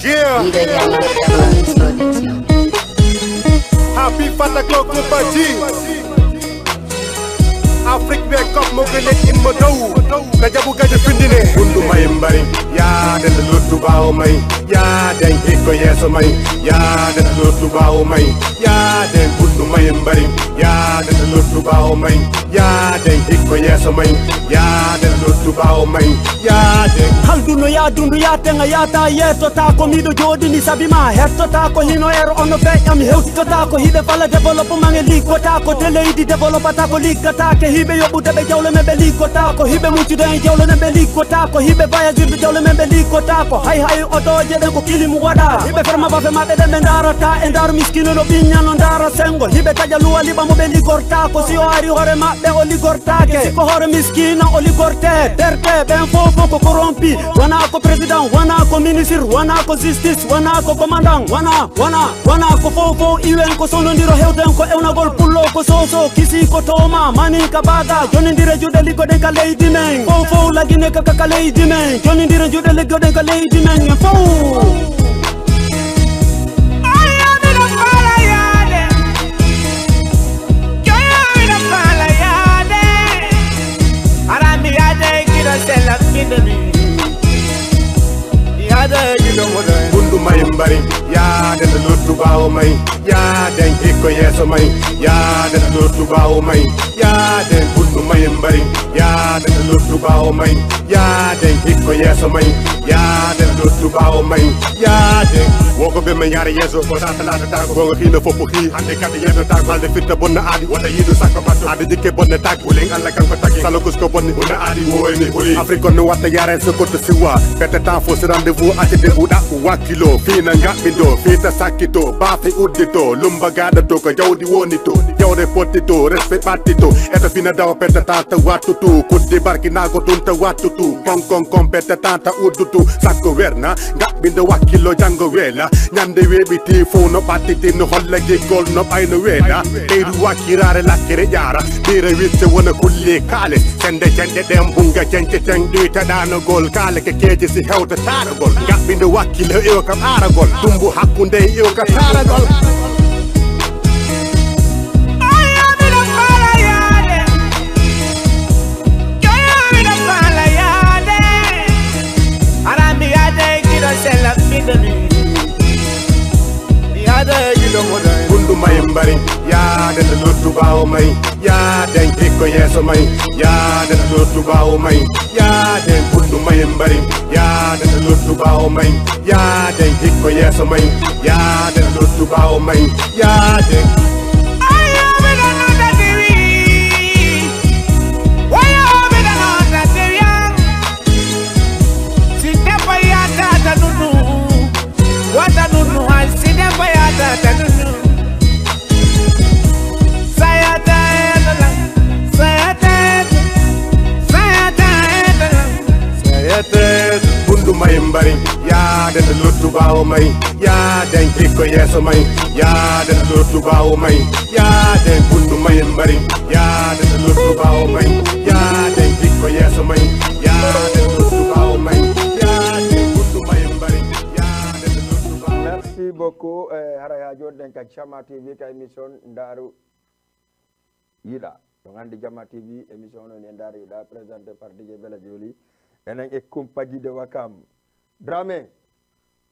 Yeah. Leader Jama Production. Happy Fata ko Kumpaji. Afrique be kop mo gele in mo dow. Na jabu gaje findine. Bundu may mbari. Ya den luttu bawo may. Ya den hikko yeso may. Ya den luttu bawo may. Ya den bundu may mbari. Ya den luttu bawo may. Ya den hikko yeso may. Ya den luttu bawo may. Ya den. Halduno ya dundu ya tenga ya ta yeto ta ko mido jodi ni sabi ma hetto ta ko hino er ono fe am hewti to ta ko hibe fala développement e liggota ko te leydi développata ko liggata ke hiɓe yoɓude ɓe jawle men ɓe liggota ko hiɓe muccude en jawle men ɓe liggota ko hiɓe voyagirde jawle men ɓe liggota ko hay hay otoje ɗen ko kilimu waɗa hiɓe ferma bafe maɓɓe ɗen ɓe darata e dar miskino no ɓiñña no dara sengo hiɓe taƴa luwa liɓa mo ɓe liggorta ko si o ari hoore maɓɓe o liggortake si ko hoore miskina o liggorte terte ɓen fof fof ko corrompi wona ko président wona ko ministre wona ko justice wona ko commandant wona wona Wona ko fow fow iwen ko sonondiro hewten ko ewnagol pullo ko soso kisi ko toma manin ka baga jonindire juɗe liggoɗen ka leydi men fow fow lagine ka ka leydi men jonindire juɗe liggoɗen ka leydi men en fow Bundu may mbari yaade no luttu ɓaawo may yaaden hikko yeeso may yaaden luttu ɓaawo may yaaden bundu may mbari yaaden luttu ɓaawo may yaaden hikko yeeso may yaaden luttu ɓaawo may yaaden wogo ɓe men yaara yeeso ko sa talatatako gonga hino foppo hi hande kadi yeddotako hande fitta bonna aadi wota yiɗu sakko ɓatto aadi jikke bonne tag wulen allah kanko tagi salo kusko bonni hunde aadi woyni huli afrique on no watta yaare sokoto siwa fete tan fo si rendez-vous acce de ɓuuɗa wakkilo fina ngaɓɓindo fita sakkito baafe uddito lumba gaɗato ko jawdi woni to jawre pottito respect ɓattito eto fina dawa penta Tata wattutu, kuddi barkinaago tun ta wattutu. Kon kon kon pette tata uddutu. Sakko werna, ngaɓɓindo wakkilo jango wela. Nyande weɓiti fow no ɓattiti no holla giggol no ɓayno weela. Ɓeydu wakkiraare lakkere ƴaara. Ɓiira wicce wona kulle kaale. Sende cence ɗen bunga cence cen ɗuyta ɗanogol kaale ke keeji si hewta taaragol. Ngaɓɓindo wakkilo iwa kam aaragol. Tumbu hakkunde iwa ka taaragol. Bundu may mbari, yaade na luttu ɓaawo may, yaaden hikko yeeso may, yaade na luttu ɓaawo may, yaaden bundu may mbari, yaade na luttu ɓaawo may, yaaden hikko yeeso may, yaaden luttu ɓaawo may, yaaden. Bundu may mbari, yaaden luttu ɓaawo may, yaaden hikko yeeso may, yaaden luttu ɓaawo may, yaaden bundu may mbari, yaaden luttu ɓaawo may, yaaden hikko yeeso may, yaaden luttu ɓaawo may, yaaden bundu may mbari, yaaden luttu ɓaawo may. Merci beaucoup. Eh, haray haa jooni ɗen ka Jama T V ka émission Ndaaru Yiɗa. Ɗon anndi Jama T V, émission on e Ndaaru Yiɗa, présenté par D J Bella Joli. Enen e Kumpaji de Wakam. Drame.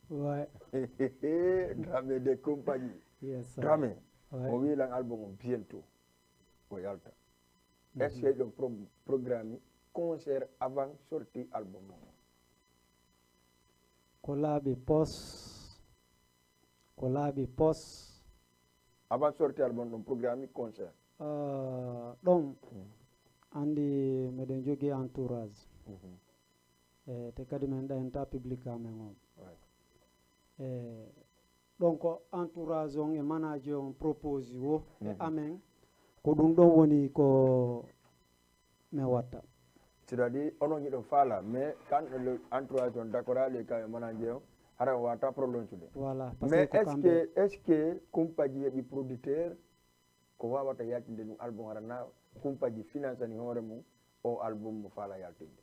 Ouais. Drame de Kumpaji. Yes, sir. Drame. Ouais. O wi lan album on bientôt. O yalta. Est-ce que ɗon pro-, programme concert avant sortie album on? Ko laaɓi pos. Ko laaɓi pos. Avant sortie album ɗon programme concert. Ah, ɗon. Mm. Anndi meɗen jogii entourage. Mhm. Eh, te kadi men ɗaynta public amen on. Ouais. Eh, ɗon ko entourage on e manager on propose wo e Mhm. amen. Ko ɗum ɗon woni ko mi watta. C'est-à-dire, onon hiɗon faala, mais kan le entourage on d'accord ali ka e manager on, hara on wata prolonge de. Voilà, parce Mais que ko est-ce kamɓe que, est-ce que Kumpaji heɓi producteur ko wawata yaltinde ɗum album, hara na Kumpaji financani hoore mum o album mo faala yaltinde?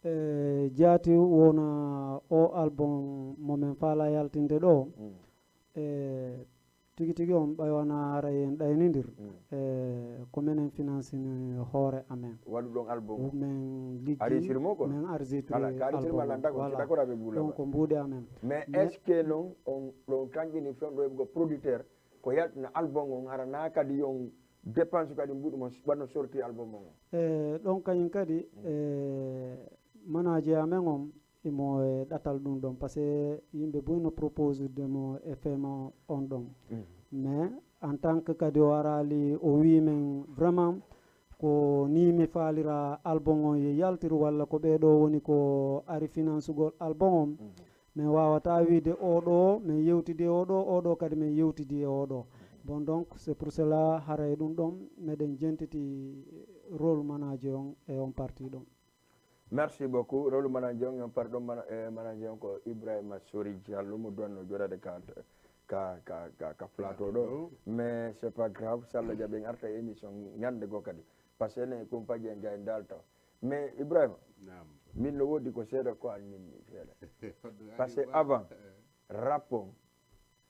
E jaati wona o album mo men faala yaltinde ɗo. Mm. E tigi tigi on ɓay wona haray en ɗaynindir. Mm. E ko menen financini hoore amen. Waɗu ɗon album. Men liggi, Ari sirmo ko? Men arsitri Ala, kari sirma album. Lan d'accord, Voilà. D'accord avec vous Donc, là-bas. Ko mbuuɗe amen. Mais Mais est-ce que non, on, on tangini fen ɗo heɓugo producteur, ko yaltina album on, hara na kadi yon dépense kadi mbuɗu mo, ɓanno sorti album on? E ɗon kañum kadi, Mm. e manager amen on, imo e ɗatal ɗum ɗon, parce que yimɓe buy no propose de mo e fema on ɗon. Mm. Mais en tant que kadi o arali, o wi men vraiment ko ni mi faalira album on ye yaltiru, walla ko ɓee ɗo woni ko ari finansugol album on. Mm. Min wawata wiide oɗo, min yewtidi e oɗo, oɗo kadi min yewtidi e oɗo. Bon, donc, c'est pour cela, haray ɗum ɗon, meɗen jentiti rôle manager on e on parti ɗon. Merci beaucoup. Rôle manager on, on parti ɗon mana-, eh, manager on ko Ibrahima Sori Diallo, mo donno joɗade ka, ka, ka, ka, ka plateau ɗo. Plateau. Mais c'est pas grave, so Allah jaɓi en arta e émission ñande goo kadi. Parce que enen e Kumpaji en gay dalta. Mais Ibrahima, Naam. Min no woodi ko seeɗa ko an min mi feere. Parce que avant, eh. Rap on,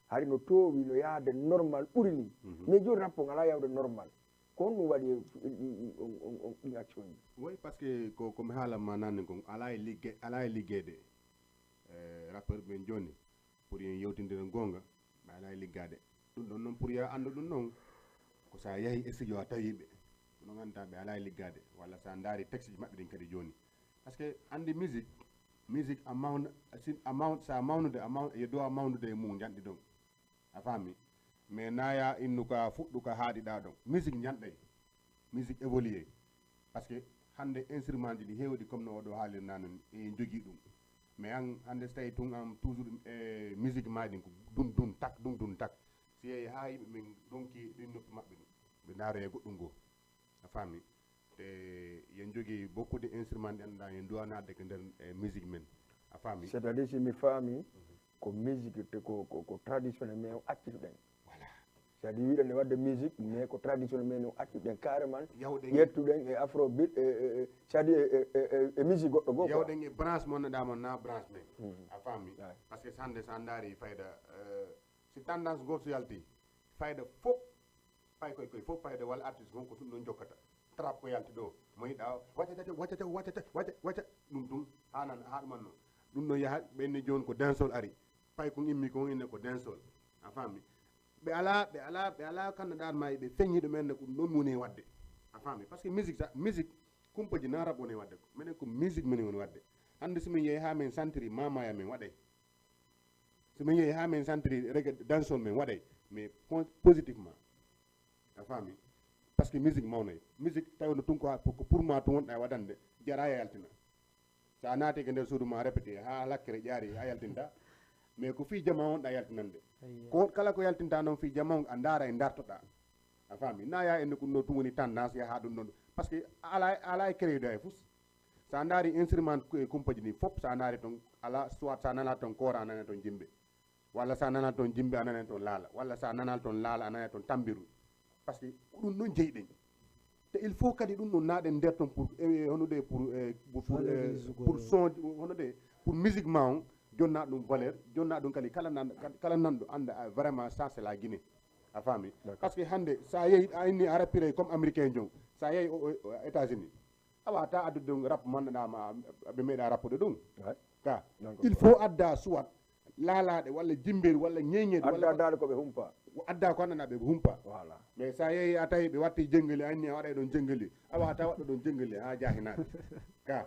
hari no toowi, no yahde normal ɓuri ni. Mhm. Mais jooni rap on alaa yahde normal. Ko honɗum waɗi e, e, e, on, on, on, ɗin action ji? Oui, parce que ko, ko mi haala ma naane kon, alaa e ligge-, alaa e liggeede. Eh, rappeur ɓen jooni, pour yen yewtindira goonga, ɓe alaa e liggaade. Ɗum ɗon noon, pour yo anndu ɗum noon, ko so a yahi e studio a tawi ɓe. Kono nganndu-ɗaa ɓe alaa e liggaade, walla so a ndaari texte ji maɓɓe ɗin kadi jooni. Parce que anndi musique, musique a mawna-, si a mawn-, so a mawnude, a mawn-, yo dow a mawnude e mum, njanɗi ɗon. A faami? Mais na ya innu ka fuɗɗu ka haaɗiɗaa ɗon. Musique njanɗay. Musique évolué. Parce que hannde instrument ji ɗi heewɗi comme no oɗo haalirnaa noon, en njogii ɗum. Mais an, hannde so tawii tun an toujours e musique maa ɗin ko dun dun tak, dun dun tak. Si yehi haa yimɓe ɓen ɗonki ɗin noppi maɓɓe ɗum. Ɓe ndaara e goɗɗum goo. A faami? e yen jogii beaucoup de instrument ɗi anndaa yen duwanaade ko nder e musique men. A faami? C'est-à-dire, si mi faami, ko musique te ko, ko, ko traditionnel, mais o accuɗen. Voilà. C'est-à-dire, wiɗen ne wadde musique, mais ko traditionnel, mais no accuɗen carrément. Yawɗen e yettuɗen e afrobeat, e, e, e, c'est-à-dire, e, e, e, e musique goɗɗo goo, quoi. Yawɗen e branche mo anndaa mo na branche men. Mhm. A faami? Ouais. Parce que hannde, so a ndaari fayda, euh, si tendance gooto yalti, fayda fof, fay koye, koye fof fayda walla artiste gon ko ɗum ɗon jokkata. Trap ko yalti ɗo, mo yiɗa, wacca, wacca, wacca, wacca, wacca, wacca, ɗum tun, haa nan, haa ɗum anno. Ɗum ɗon yaha, ɓenne jooni ko dancehall ari. Fay ko immi ko inne ko dancehall. A faami? Ɓe alaa, ɓe alaa, ɓe alaa kanna ɗaat ma ɓe feñi ɗum enne ko ɗum ɗon woni e waɗde. A faami? Parce que musique sa, musique, kumpaji na rap woni e waɗde ko. Minen ko musique minen woni waɗde. Hannde so min yehi haa min santiri mamaya min waɗay. So min yehi haa min santiri reggae dancehall min waɗay. Mais po-, positivement. A faami? Parce que musique mawnay. Musique tawi no tun ko ha-, ko pour moi tun wonɗa e waɗande. Jara ya yaltina. Sa naati ko nder suudu ma répété haa lakkere ƴaari a yaltinta. Mais ko fii jama wonɗa yaltinande. Ayyo. Ko kala ko yaltinta noon fii jama on a ndaara e ndartoɗa. A faami? Na ya enne ko ɗum ɗo tun woni tendance yaha ɗum ɗon. Parce que ala, ala e créé ɗo e fus. Sa ndaari instrument ku-, kumpaji ɗi fof, sa ndaari toon ala, soit sa nana toon koora, a nana toon jimbe. Walla sa nana toon jimbe, a nana toon laala. Walla sa nana toon laala, a nana toon tambiru. Parce que ko ɗum ɗon jeyɗen. Te il faut kadi ɗum ɗon naɗen nder toon pour, eh, hono de pour, eh, pour, pour, eh, pour son, hono de pour musique ma on, jonna ɗum valeur, jonna ɗum kadi kala nan-, kala nanɗo annda, ah, vraiment ça c'est la Guinée. A faami? D'accord. Parce que hannde, sa yehi, a inni a rappiray comme américain jon, sa yehi o, o, o États-Unis, a wata addude ɗum rap manɗaɗa ma, ɓe meeɗa rappude ɗum. Ouais. Ka, d'accord, il faut adda soit laalaɗe walla jimbeeri walla ñeñeede walla adda daade ko ɓe humpa. Adda ko anndanɗa ɓe humpa. Voilà. Mais sa yehi a tawi ɓe watti jengeli, a inni a waɗay ɗon jengeli, a wata waɗɗo ɗon jengeli ha jahinaade. Ka.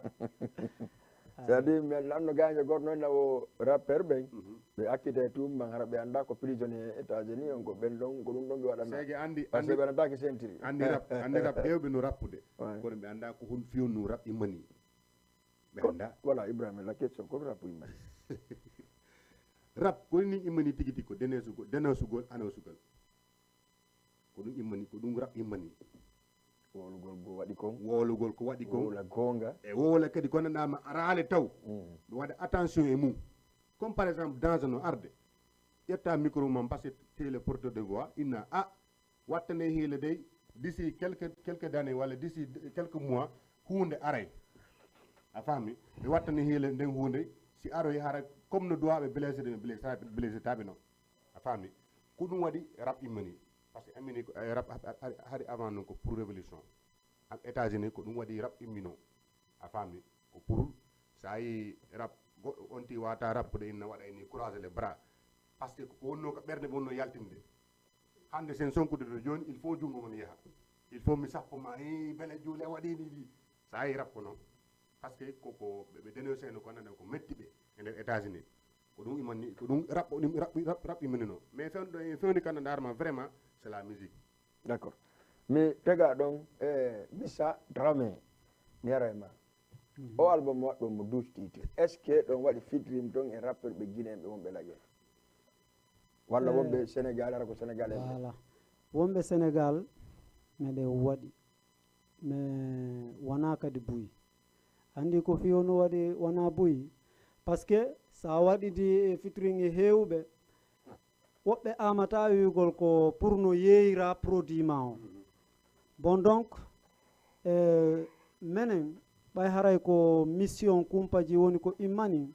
C'est-à-dire, mi lanno gaaño goto noon nawo rappeur ɓen. Mhm. Ɓe accita e tuum man hara ɓe annda ko prisonnier États-Unis on ko ɓen ɗon, ko ɗum ɗon ɓe waɗana. Seege andi, parce que andi, ɓe annda ki sentiri. Andi rap, andi rap hewɓe no rappude. Ouais. Kono ɓe annda ko hon fewnu rap immani. Ɓe ko annda. Voilà, Ibrahima, la question, ko rap immani? Rap, ko ni immani tigi tigi ko denesugol, denosugol, anosugal. Ko ɗum immani, ko ɗum rap immani. Wowlugol go waɗi kon. Wowlugol ko waɗi kon. Wowla goonga. E wowla kadi ko nanɗa ma araale taw. Mm. Ɗum waɗa attention e mum. Comme par exemple, dans no arde. Ƴetta micro mum, parce que t'es le porteur de voix, inna a wattane hiile dey, d'ici quelques, quelques années walla d'ici quelques mois, huunde aray. A faami? Mi wattane hiile nden huunde, si aroy hara, comme no duwaaɓe blessé de, blessé, blessé taɓe non. A faami? Ko ɗum waɗi rap immani. Parce que immani ko, eh, rap ha-, ha-, hari avant non ko pour révolution. Ak États-Unis ko ɗum waɗi rap immino. A faami? Ko pour, sa yi rap, goɗɗo on ti wata rappude inna waɗa ni croiser les bras. Parce que ko wonno ko ɓernde wonno yaltinde. Hannde sen sonkude to jooni, il faut junngo mon yaha. Il faut mi sappo ma, "Hee, bele juule a waɗi ni ɗi." Sa yi rap ko non. Parce que ko, ko ɓe, ɓe dénoncé no ko nana ko metti ɓe e nder États-Unis. Ko ɗum immani, ko ɗum rap, ɗum rap, rap, rap immani non. Mais fewndo, fewndi kan ndaar ma vraiment, c'est la musique. D'accord. Mi tega ɗon, eh, Missa Dramé, mi ara e ma. Mhm. O album waɗɗo mo douze titres. Est-ce que ɗon waɗi featuring ton e rappeur ɓe Guinéen ɓe wonɓe Lagué? Walla eh, wonɓe Sénégal, ara ko Sénégal en ɓe? Voilà. Wonɓe Sénégal, meɗen waɗi. Mais wona kadi buy. Andi ko fii hono waɗi wona buy. Parce que sa waɗidi e featuring e heewɓe, woɓɓe amata wi'ugol ko pour no yeeyira produit ma o. Bon, donc, eh, menen, ɓay haray ko mission kumpaji woni ko immani,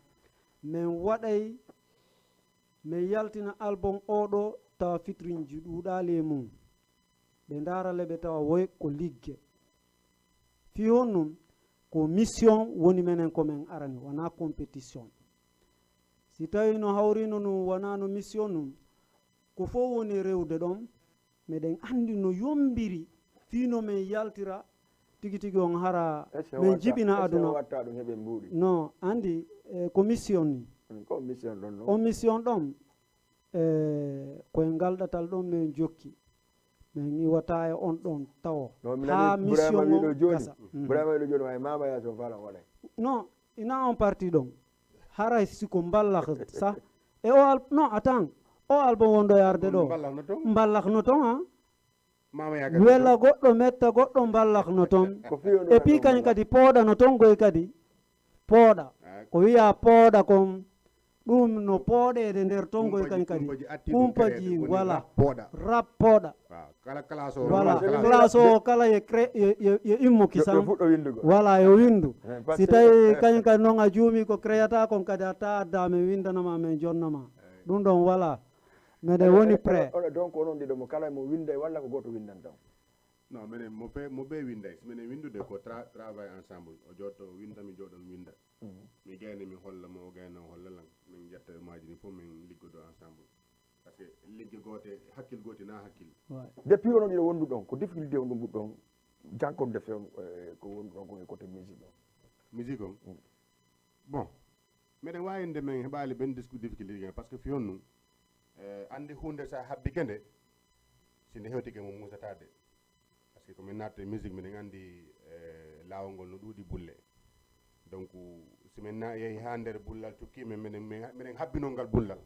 min waɗay, min yaltina album oɗo tawa featuring ji ɗuuɗaali e mum. Ɓe ndaara le ɓe tawa woy ko ligge. Fii honɗum? Ko mission woni menen ko men arani, wona compétition. Si tawi no hawrino no wona no mission ɗum, ko fof woni rewde ɗon, meɗen anndi no yombiri fii no men yaltira tigi tigi on hara men jibina aduna. Est-ce que watta ɗum heɓe mbuuɗi? Non, anndi, eh, ko mission ni. Mm, ko mission ɗon non. O mission ɗon, eh, koye ngal ɗatal ɗon men jokki. Men iwata e on ɗon tawo. No, mi nani haa Burama mission wiɗo on jooni. Gasa. Mhm. Burama wiɗo jooni, ma e Mama Yaasin Faal on waɗay. Non, ina on parti ɗon. Haray si ko mballak sa. E o al-, non, attends. O album wonɗo yarde ɗo. Mballak no ton? Mballak no ton, ha? Wela goɗɗo metta goɗɗo mballak no toon. E pii kañ kadi pooɗa no toon goy kadi. Pooɗa. Ko wiya pooɗa kon, ɗum no pooɗeede nder toon goy kañ kadi. Kumpaji wala. Rap pooɗa. Wala. Classe o kala ye cré-, ye, ye, ye immo kisam. Wala yo windu. Si tawi kañ kadi noon a juumi ko créata kon kadi a ta adda men windanama men jonnama. Ɗum ɗon wala. Meɗen woni prêt. Onon donc onon ɗiɗo mo kala mo winda walla ko gooto windanta on? Non, menen mo fe-, mo ɓe winday. Si menen windude ko tra-, travail ensemble. O jooɗo o winda, mi jooɗo mi winda. Mi gayni mi holla mo, o gayna o holla lan. Min jetta e maaji ni fof min liggodo ensemble. Parce que ligge goote, hakkil goote na hakkil. Depuis onon ɗiɗo wonduɗon, ko difficulté on ɗum ɓuɗɗon jankonde fewn, eh, ko wonduɗon ko e côté musique on? Musique on? Bon, meɗen waawi nde min heɓaali ben disque difficulté ɗi, parce que fiyon nun, eh, anndi huunde sa habbi kende, si nde hewtike mo muusataade. Parce que ko min naatti musique, miɗen anndi, eh, laawol ngol no ɗuuɗi bulle. Donc, si min na-, yehi haa nder bullal cukki, men, meɗen, meɗen, meɗen habbinol ngal bullal.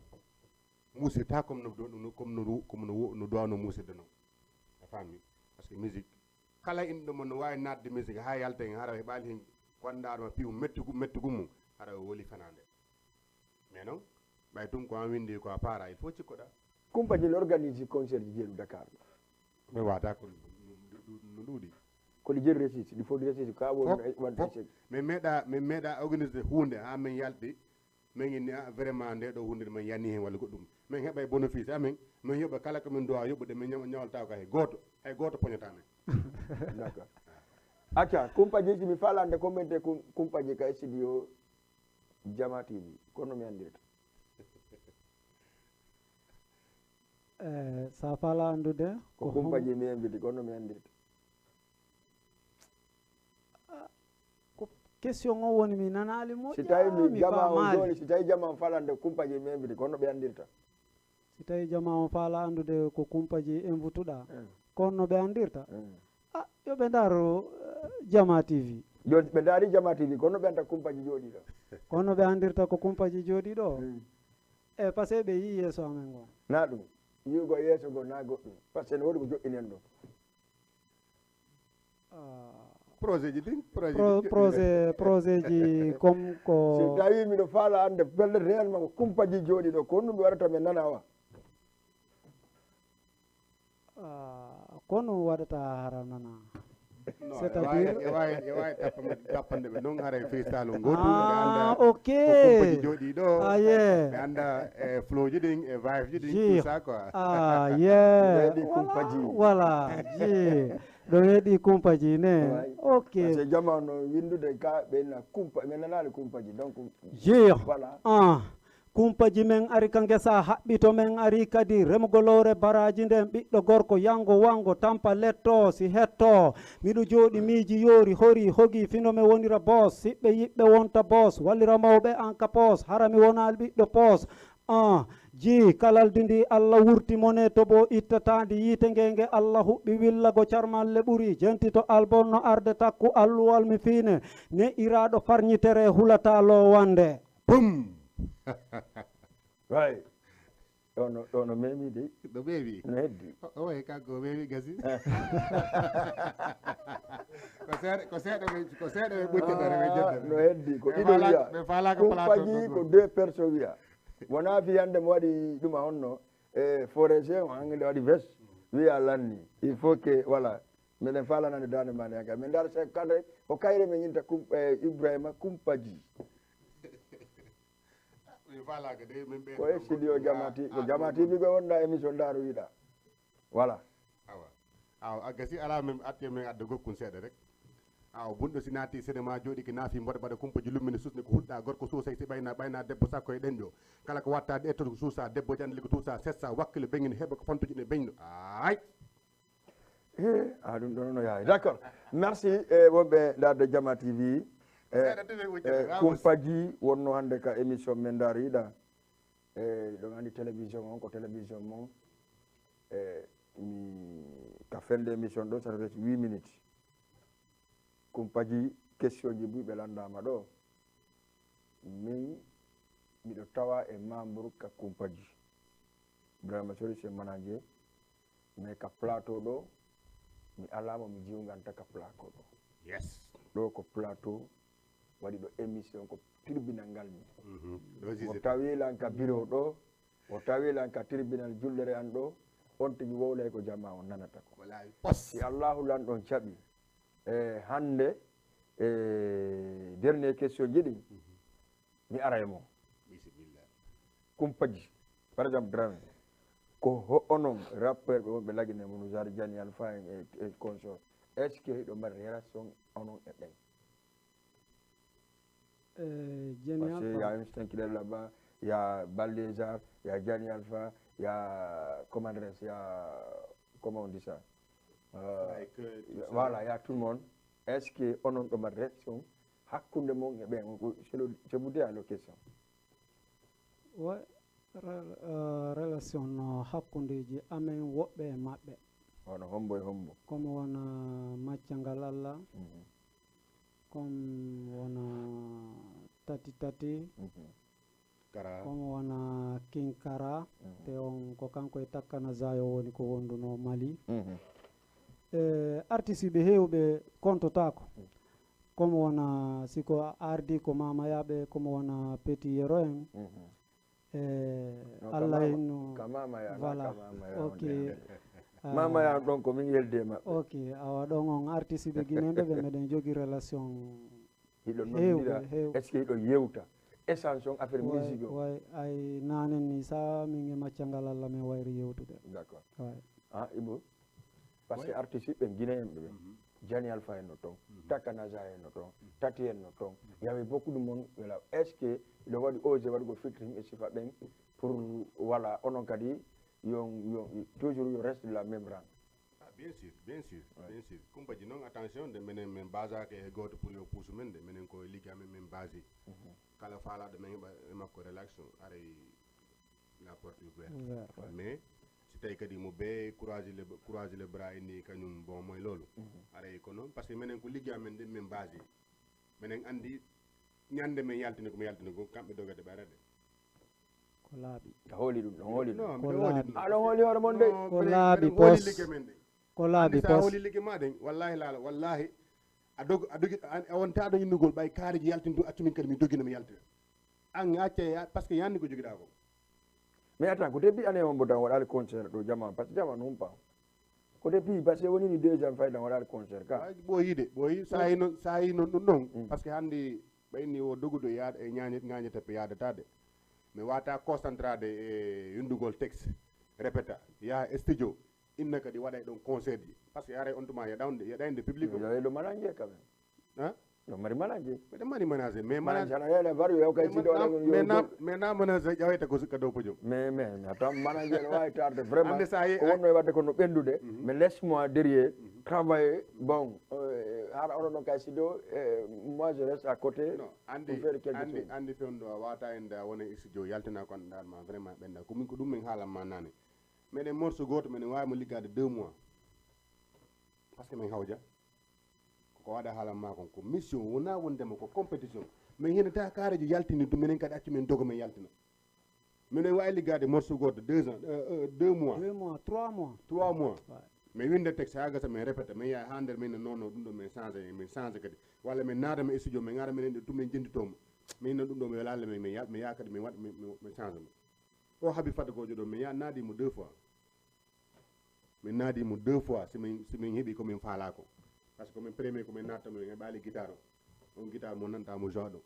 Muusirta comme no do-, no, comme no ru-, comme no wo-, no duwano muusirde non. A faami? Parce que musique, kala inɗo mo no waawi naatde musique haa yalta hen, hara heɓaali hen ko anndaa ma piiw mettugu, mettugu mum, hara o woli fanaande. Mais non, ɓay ɗum ko an winndi ko a paara, il faut cikkoɗaa. Kumpaji no organise concert ji jeeɗu Dakar. Mi wata ko no, no, no ɗuuɗi. Ko ɗi jeeɗu resiste, ɗi fof ɗi resiste, ka won wonta échec. Min meeɗa, min meeɗa organise huunde haa min yalti, min inni, ah, vraiment nde ɗo huunde min yani hen walla goɗɗum. Min heɓa e bénéfice amen, min yoɓa kala ko min duwa yoɓude, min ñaw-, ñawlata ko hay gooto, hay gooto poñata men. D'accord. Acca, Kumpaji, si mi faalande ko mbiyete Kum-, Kumpaji ka studio Jama T V, kono mi anndirta. Eh, sa faala anndude ko ko hom- Kumpaji mi invite, kono mi anndirta. Ah, ko question o woni mi nanaali moƴƴa, si tawi mi mi Jama on faamaali. Jooni, si tawi Jama on faalande Kumpaji mi invite, kono ɓe anndirta. Si tawi Jama on faala anndude ko Kumpaji invituɗa, eh, kono no ɓe anndirta? Eh. Ah, yo ɓe ndaaru, eh, Jama T V. Jooni ɓe ndaari Jama T V, kono ɓe annda Kumpaji jooɗiiɗo. Kono ɓe anndirta ko Kumpaji jooɗiiɗo? Hmm. Eh, parce que ɓe yii yeeso amen ngon. Na ɗum. Yi'ugo yeeso ngon na goɗɗum. Parce que ne woodi ko joɗɗinen ɗo. Ah. Projet ji ɗin, projet ji ɗin. Projet, projet ji comme ko si tawi miɗo faala annde pellet réellement ko Kumpaji jooɗiiɗo, ko honɗum ɓe waɗata ɓe nana wa? Ah, ko no waɗata hara nana? Non, c'est-à-dire e waawi, e waawi, e waawi tappande, tappande ɓe non, haray freestyle on gootu, ɓe annda, ah, ok, ko Kumpaji jooɗii ɗo. Ah, yeah. Ɓe annda, eh, flow ji ɗin, e vibe ji ɗin, tout ça, quoi. Ah, yeah. Ɓe yiɗi Kumpaji. Voilà, yeah. Ɗo weeɗi Kumpaji ne. Ouais. Ok. Parce que Jama no winndude ka ɓe na Kumpa, ɓe nanaali Kumpaji, donc, yeah, voilà. Ah. Kumpaji men ari ka ngesa haɓɓito, men ari kadi remugo lowre baraaji nden. Ɓiɗɗo gorko yango wango tampa letto si hetto. Miɗo jooɗi miiji yoori hori hogi fino mi wonira boss. Siɓɓe yiɓɓe wonta boss, wallira mawɓe an ka poos. Hara mi wonaali ɓiɗɗo poos. Ah, ji kalaldi ndi Allah wurti mone tobo ittataandi yiite nge, nge Allah huɓɓi willago carmalle ɓuri. Jentito albon no arde takku alluwal mi fiine. Ne'iraaɗo farñitere hulata lowande. Pum! Way. Ɗo no, ɗo no memi de. Ɗo memi? No heddi. O, o way kanko o memi gasi. Ko seeɗa, ko seeɗa ɓe, ko seeɗa ɓe ɓoccata, ɓe, ah, jeddata. No heddi. Ko ɓe ɗiɗo faala-, wiya. Ɓe faalaaka plateau Kumpaji ɗo. Ko deux personnes wiya. Wona fiyande mo waɗi ɗum a honno, e forestier o hannde waɗi veste. Wiya lanni. Il faut que, voilà. Meɗen faalanande daande ma nde hanka. Min ndaara se kadre, ko kayre min ñinta Kum-, eh, Ibrahima Kumpaji. Mi faalaaka de, min ɓe ko e studio Jama T V, ko Jama T V ko wonda émission Daaru Yiɗa. Voilà. Awa. Awa, a gasi alaa men, atti men adda gokkun seeɗa rek. Awa, bunɗo si naati cinéma jooɗi ki naafi mboɗo mbaɗa Kumpaji lummini susni ko huɗɗa gorko suusay si ɓayna, ɓayna debbo sakko e ɗenƴo. Kala ko watta de etto ko suusa, debbo jandi ko tuusa, sessa, wakkilo beŋin heɓa ko fantuji ne beñɗo. Ay! Eh, ah, ɗum ɗon no yaawi. D'accord. Merci, eh, wonɓe ndaarde Jama T V. Eh, seeɗa tun e wujjata, eh, Ramos. Kumpaji wonno hannde ka émission men Ndaar Yiɗa. Eh, ɗon anndi télévision on ko télévision mon. Eh, mi, ka fende émission ɗo, ça reste huit minutes. Kumpaji, question ji buy ɓe lanndama ɗo. Min, miɗo tawa e membre ka Kumpaji. Ibrahima Sori, c'est manager. Mais ka plateau ɗo, Mi alaa mo mi jiwganta ka plateau ɗo. Yes. Ɗo ko plateau, waɗi ɗo émission ko tribunal ngal ni. Mhm. Ɗo Mo juge. tawi lan ka bureau ɗo, o tawi lan ka tribunal jullere an ɗo, on tigi wowlay ko jama on nanata ko. Wala pos. Si Allahu lan ɗon caɓi. E hannde, e dernier question ji ɗin, mi ara e mon. Bisimilla. Kumpaji, par exemple, Dramé, ko ho onon rappeur ɓe wonɓe lagine mon, genre Jani Alpha en e, e consort, est-ce que hiɗo mari relation onon e ɓen? Eh, Parce que il y a Jenial, un Saint Clair là-bas, il y a Baldézar, il y a Jani Alpha, il y a, comment dirais-je, il y a, comment on dit ça? Euh, Like, euh, tout ça. Voilà, il y a tout le monde. Est-ce que onon ɗo mari relation hakkunde mon e ɓen? C'est le- c'est vous dire la question. Wa- rel- eh, relation no hakkundeji amen woɓɓe e maɓɓe. Hono hombo e hombo? Comme wona maccangal Allah, Mhm, comme wona tati tati, mhm. Kara. Comme wona Kinkara, Mhm. te on ko kanko e Takkana Zayo woni ko wonduno Mali. Mhm. E artiste ɓe heewɓe kontotaako. Comme wona siko ardi ko Mama Yaɓe, comme wona Petit Yero en. Mhm. E Non, ka Allah Mama- hinno. Ka Mama Ya, Voilà. ka Mama Ya on Ok. de. Ah, Mama Ya ɗon ko min yelde maɓɓe. Ok, awa ɗon on artiste ɓe Guinéen ɓe meɗen jogi relation. Hiɗo Heewɓe, noddira, heewɓe. Est-ce que hiɗo yewta essence on affaire Way, musique o? Way, ay nanen ni sa min e maccangal Allah min wayri yewtude. D'accord. Way. Ah, Ibo. Parce que Ouais. Artiste ɓen Guinéen ɓe ɓen. Mhm. Jani Alpha en no ton, Mhm. Takanaza en no ton, Tati en no ton. Il y avait beaucoup de monde là. Est-ce que le waɗi osé waɗugo featuring e sifa ɓen pour, voilà, onon kadi yo, yo toujours yo reste la même rang? Ah, bien sûr, bien sûr, Ouais. bien sûr. Kumpaji noon, attention, de menen min basaka e gooto pour yo puusu men de, menen ko ligga men min basi. Kala faalaɗo men heɓa e makko relation, aray la porte ouverte. Ouvert. Mais si tawi kadi mo be croise le, croise le bras e ni kañum bon moy loolu. Aray ko noon, parce que menen ko ligga men de min basi. Menen andi ñande men yaltini ko mi yaltini ko kamɓe dogade ɓe arade. Ko laaɓi. A hooli ɗum, a hooli ɗum. Non, Ko miɗo hooli laaɓi. ɗum. Aɗa hooli hoore mon de. Non, Ko minen- laaɓi minen hooli pos. ligge men de. Ko laaɓi Andi sa pos. Hooli ligge ma ɗen, wallahi laala, wallahi a dog a dogi a wonta ɗo innugol ɓay kaareji yaltin ɗum accu min kadi min dogino mi yaltina. An acca ya parce que yanni ko jogiɗa ko. Mais attends, ko depuis année on mboɗan waɗaali concert ɗo jama, parce que jama non pas. Ko depuis parce que woni ni deux ans fayda waɗaali concert ka. Ɓoyi de ɓoyi sa yi noon sa yi noon ɗum ɗon Mm. Parce que hannde ɓayni o dogudo yaada e ñañe ñañe teppe yaadata de. Mi wata concentrade e yundugol texte répéta yaha e studio inna kadi waɗa e ɗon concert ji parce que haray on tuma yeɗande yeɗande public o. Yo ɗo manager quand même. Hein? Ɗo mari manager. Mbeɗa mari manager mais Manager manager ana yeɗa bari yo kay tiɗo ala ɗum mais yo na gol- mais na manager ƴawete ko ka dow podium. Mais mais mais attends, manager no wawi tarde vraiment. Ande sa ye- Ko wonno e wadde ko no ɓendude. Mhm. Mais laisse-moi derrière travailler. Bon, euh, hara oɗo ɗon kay studio, euh, moi je reste à côté. Non, andi Pour faire quelque andi chose. Andi fewndo a wata en da wona e studio yaltina kon dal ma vraiment ɓenda ko min ko ɗum min haalan ma nane. Meɗen morceau goto meɗen wawi mo liggade deux mois. Parce que min hawja koko waɗa haalan ma kon ko mission wona wondema ko compétition. Min hina ta kareji yaltini ɗum minen kadi accu min dogo min yaltina. Minen wawi liggade morceau goto deux ans euh, euh, deux mois. Deux mois, trois mois. Trois mois. Ouais. Min winda texte ha gasa min répéta min yaha ha nder min nono ɗum ɗo min change min change kadi walla min naada min studio min ara minen ɗo tum min jenditomo. Min no ɗum ɗo mi welalla min mi ya- mi yaha kadi min waɗa min- min- min change mo. O haabi fadde gojo ɗo min ya naadi mo deux fois. Min naadi mo deux fois si min si min heeɓi ko min faala ko. Parce que min premier ko min natta min heɓali guitare o. On guitare mo nanta mo joie ɗo.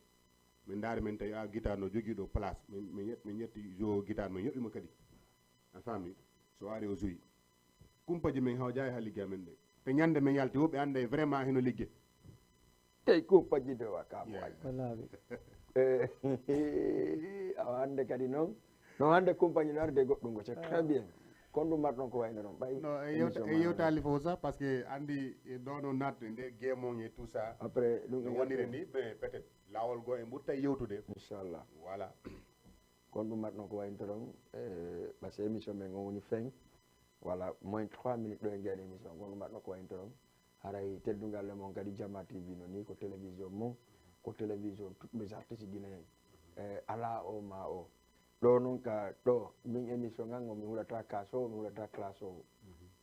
Min ndaari min tawi a guitare no jogii ɗo place min min yet- min yetti jo guitare min yoɓi mo kadi. A faami? So ari o joyi. Kumpaji min hawjayi ha ligge amen ɗe. Te ñande min yalti woɓɓe ande vraiment hino ligge. Tey ko pajjide wa kam Yeah. wayi. Ko laaɓi. Eh, awa hannde kadi noon no hannde compagnie no arde goɗɗum ko c'est très bien. Kon ɗum marɗon ko wayno ɗon ɓay No e émission yewta- e ma- yewtali fof sax parce que andi e ɗo no natte nde guemon et tout ça. Après ɗum No woniri ni mais peut-être lawol goo en ɓurta yewtude. Inchallah. Voilà. Kon ɗum marɗon ko wayno ɗon eh, parce que émission men on woni fin. Voilà, moins trois minutes ɗo e ngeen émission kon ɗum marɗon ko wayno ɗon. Haray teddungal le mon kadi Jama T V no ni ko télévision mon, ko télévision toutes les artistes guinéens. Eh, ala o ma o. Ɗo noon ka ɗo min émission ngan o mi hulata kasowo mi hulata classe o.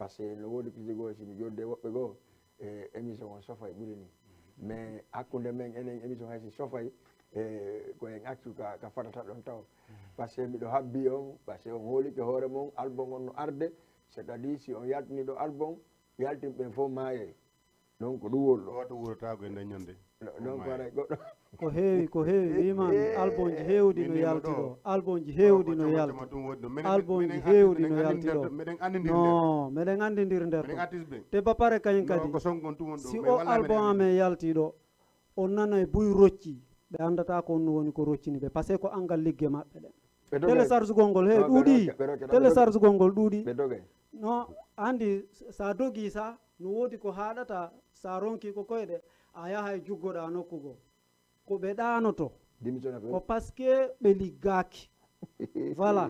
Parce que no woodi piiji goo, si mi ƴoodde woɓɓe goo, e émission on sofay ɓuri ni. Mais hakkunde men enen, émission hay si sofay, e ko en accu ka, ka fadata ɗon taw. Parce que miɗo habbi on, parce que on hoolike hoore mon, album on no arde, c'est-à-dire si on yaltini ɗo album, yaltin ɓen fof maayay. Donc ko ɗum woni ɗo. Gooto wuurataako e nden ñande. Donc haray goɗɗo. Ko heewi, ko heewi, wiima mi, albumji heewɗi no yalti ɗo. Albumji heewɗi no yalti. Albumji heewɗi no yalti ɗo. Non, meɗen anndindir nder ɗo. Te ba pare kañum kadi, si o album amen yalti ɗo, on nanay buy rocci, ɓe anndata ko on woni ko roccini ɓe, parce que ko anngal ligge maɓɓe ɗen. Télécharge gol ngol, hey, ɗuuɗi. Télécharge gol ngol ɗuuɗi. No, anndi, sa dogi sa, no woodi ko haaɗata, sa ronki ko koyɗe, a yahay juggoɗa nokku goo. Ko ɓe ɗaanoto. Ko parce que ɓe liggaaki. Voilà.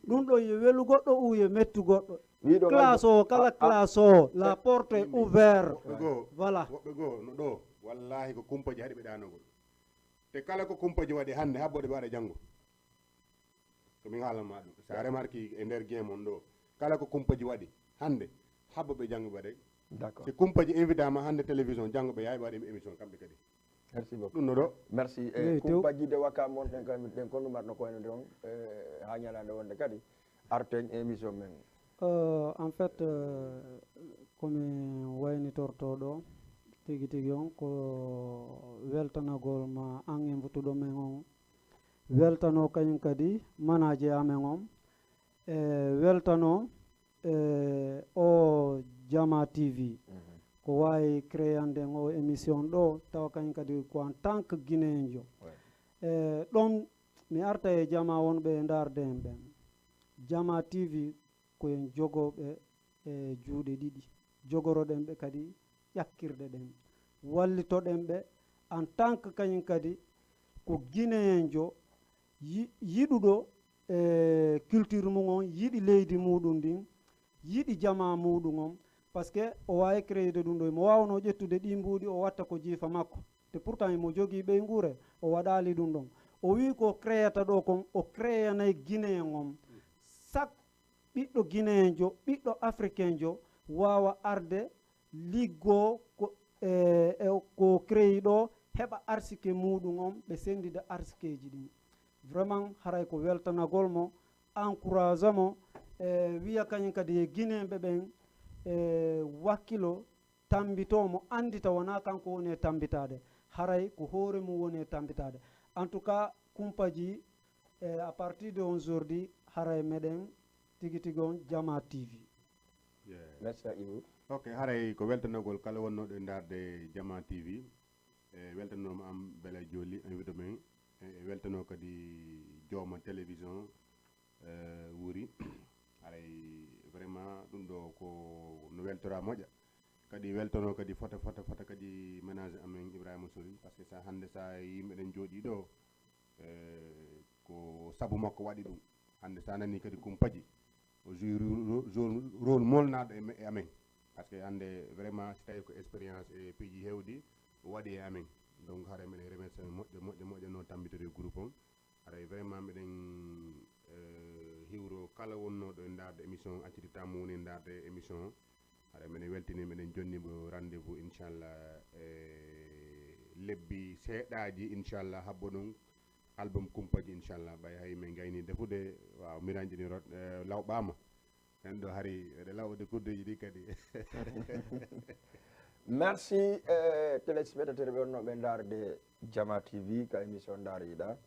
Ɗum ɗo yo welu goɗɗo ou yo mettu goɗɗo. Classe o, kala classe o, la porte est ouverte. Voilà. Woɓɓe goo no ɗo, wallahi ko kumpaji haɗi ɓe ɗaanogol. Te kala ko kumpaji waɗi hannde, habbo ɗe ɓe waɗa janngo. Ko min haalama ɗum. Sa remarque e nder game on ɗo, kala ko kumpaji waɗi hannde, habbo ɓe janngo ɓe waɗay. D'accord. Si kumpaji invitama hannde télévision, janngo ɓe yahay ɓe waɗa émission kamɓe kadi. Merci beaucoup. Ɗum no ɗo. Merci. E kumpaji de waka mon ɗen kam, ɗen ko numarno ko wayno ɗon, e, ha ñalande wonde kadi arten émission men. Euh, en fait, euh, ko mi waynitorto ɗo tigi tigi on ko weltanagol ma an e mbutuɗo men on. Weltano kañum kadi manager amen on. E weltano, e, o Jama T V. Mhm. Ko waawi créande o émission ɗo, tawa kañum kadi ko en tant que Guinéenjo. Ouais. E, ɗon mi arta e Jama wonɓe e ndaarde en ɓen. Jama T V ko en jogooɓe e juuɗe ɗiɗi. Jogoroɗen ɓe kadi ƴakkirɗe ɗen. Wallitoɗen ɓe en tant que kañum kadi ko Guinéenjo yi-, yiɗuɗo, e, culture mum on, yiɗi leydi muɗum ndin, yiɗi jamaa muɗum on, parce que o waawi créer ɗum ɗo. Mo waawno ƴettude ɗi mbuuɗi, o watta ko jiifa makko. Te pourtant imo jogii ɓeynguure, o waɗaali ɗum ɗon. O wii ko créata ɗo kon, o créanay Guinéen on. Chaque ɓiɗɗo Guinéenjo, ɓiɗɗo Africainjo waawa arde liggoo ko, e, e, ko créé ɗo, heɓa arsike muɗum on, ɓe senndida arsikeeji ɗin. Vraiment, haray ko weltanagol mo, encourage mo, e, wiya kañum kadi e Guinéenɓe ɓen, e, wakkilo, tammbitoo mo, anndita wonaa kanko woni e tammbitaade. Haray ko hoore mum woni e tammbitaade. En tout cas, kumpaji, e, à partir de aujourd'hui, haray meɗen tigi tigi on Jama T V. Yeah. Merci à vous. Ok, haray ko weltanagol kala wonnooɗo e ndaarde Jama T V. E, weltanooma am Bela Jolly, invité men. E, e weltanoo kadi jooma télévision, e, Wuri. Haray vraiment ɗum ɗo ko no weltoraa moƴƴa. Kadi weltanoo kadi fota, fota, fota kadi ménage amen Ibrahima Sori. Parce que sa hannde sa yimɓe ɗen jooɗii ɗo, e, ko sabu makko waɗi ɗum. Hannde sa nani kadi kumpaji, o joue ro-, ro-, rôle molnaaɗo e me-, e amen. Parce que hannde vraiment si tawi ko expérience e piiji heewɗi o waɗi e amen. Donc haray meɗen remercier moƴƴo, moƴƴo, moƴƴo no tammbitorde groupe on. Haray vraiment meɗen, eh, hiwro kala wonnooɗo e ndaarde émission, accititta mo woni e ndaarde émission. Haray meɗen weltini, meɗen jonni mo rendez-vous inchallah, eh, lebbi seeɗaaji inchallah, habbo ɗum album kumpaji inchallah. Ɓay hay min gayni defude, waaw, miranji ɗin rot-, eh, lawɓaama. Nden ɗo hari eɗe lawɗi kurdeji ɗi kadi. Merci, eh, téléspectateur ɓe wonnooɓe ndaarde Jama T V ka émission Ndaariɗa.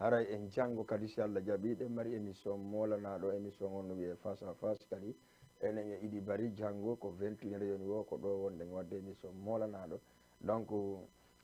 Haray en janngo kadi, si Allah jaɓi, ɗen mari émission moolanaaɗo, émission on no wiyee Face à Face kadi. Enen e Idi Bari janngo ko vingt et une heures yoni wo ko ɗo wonɗen waɗde émission moolanaaɗo. Donc,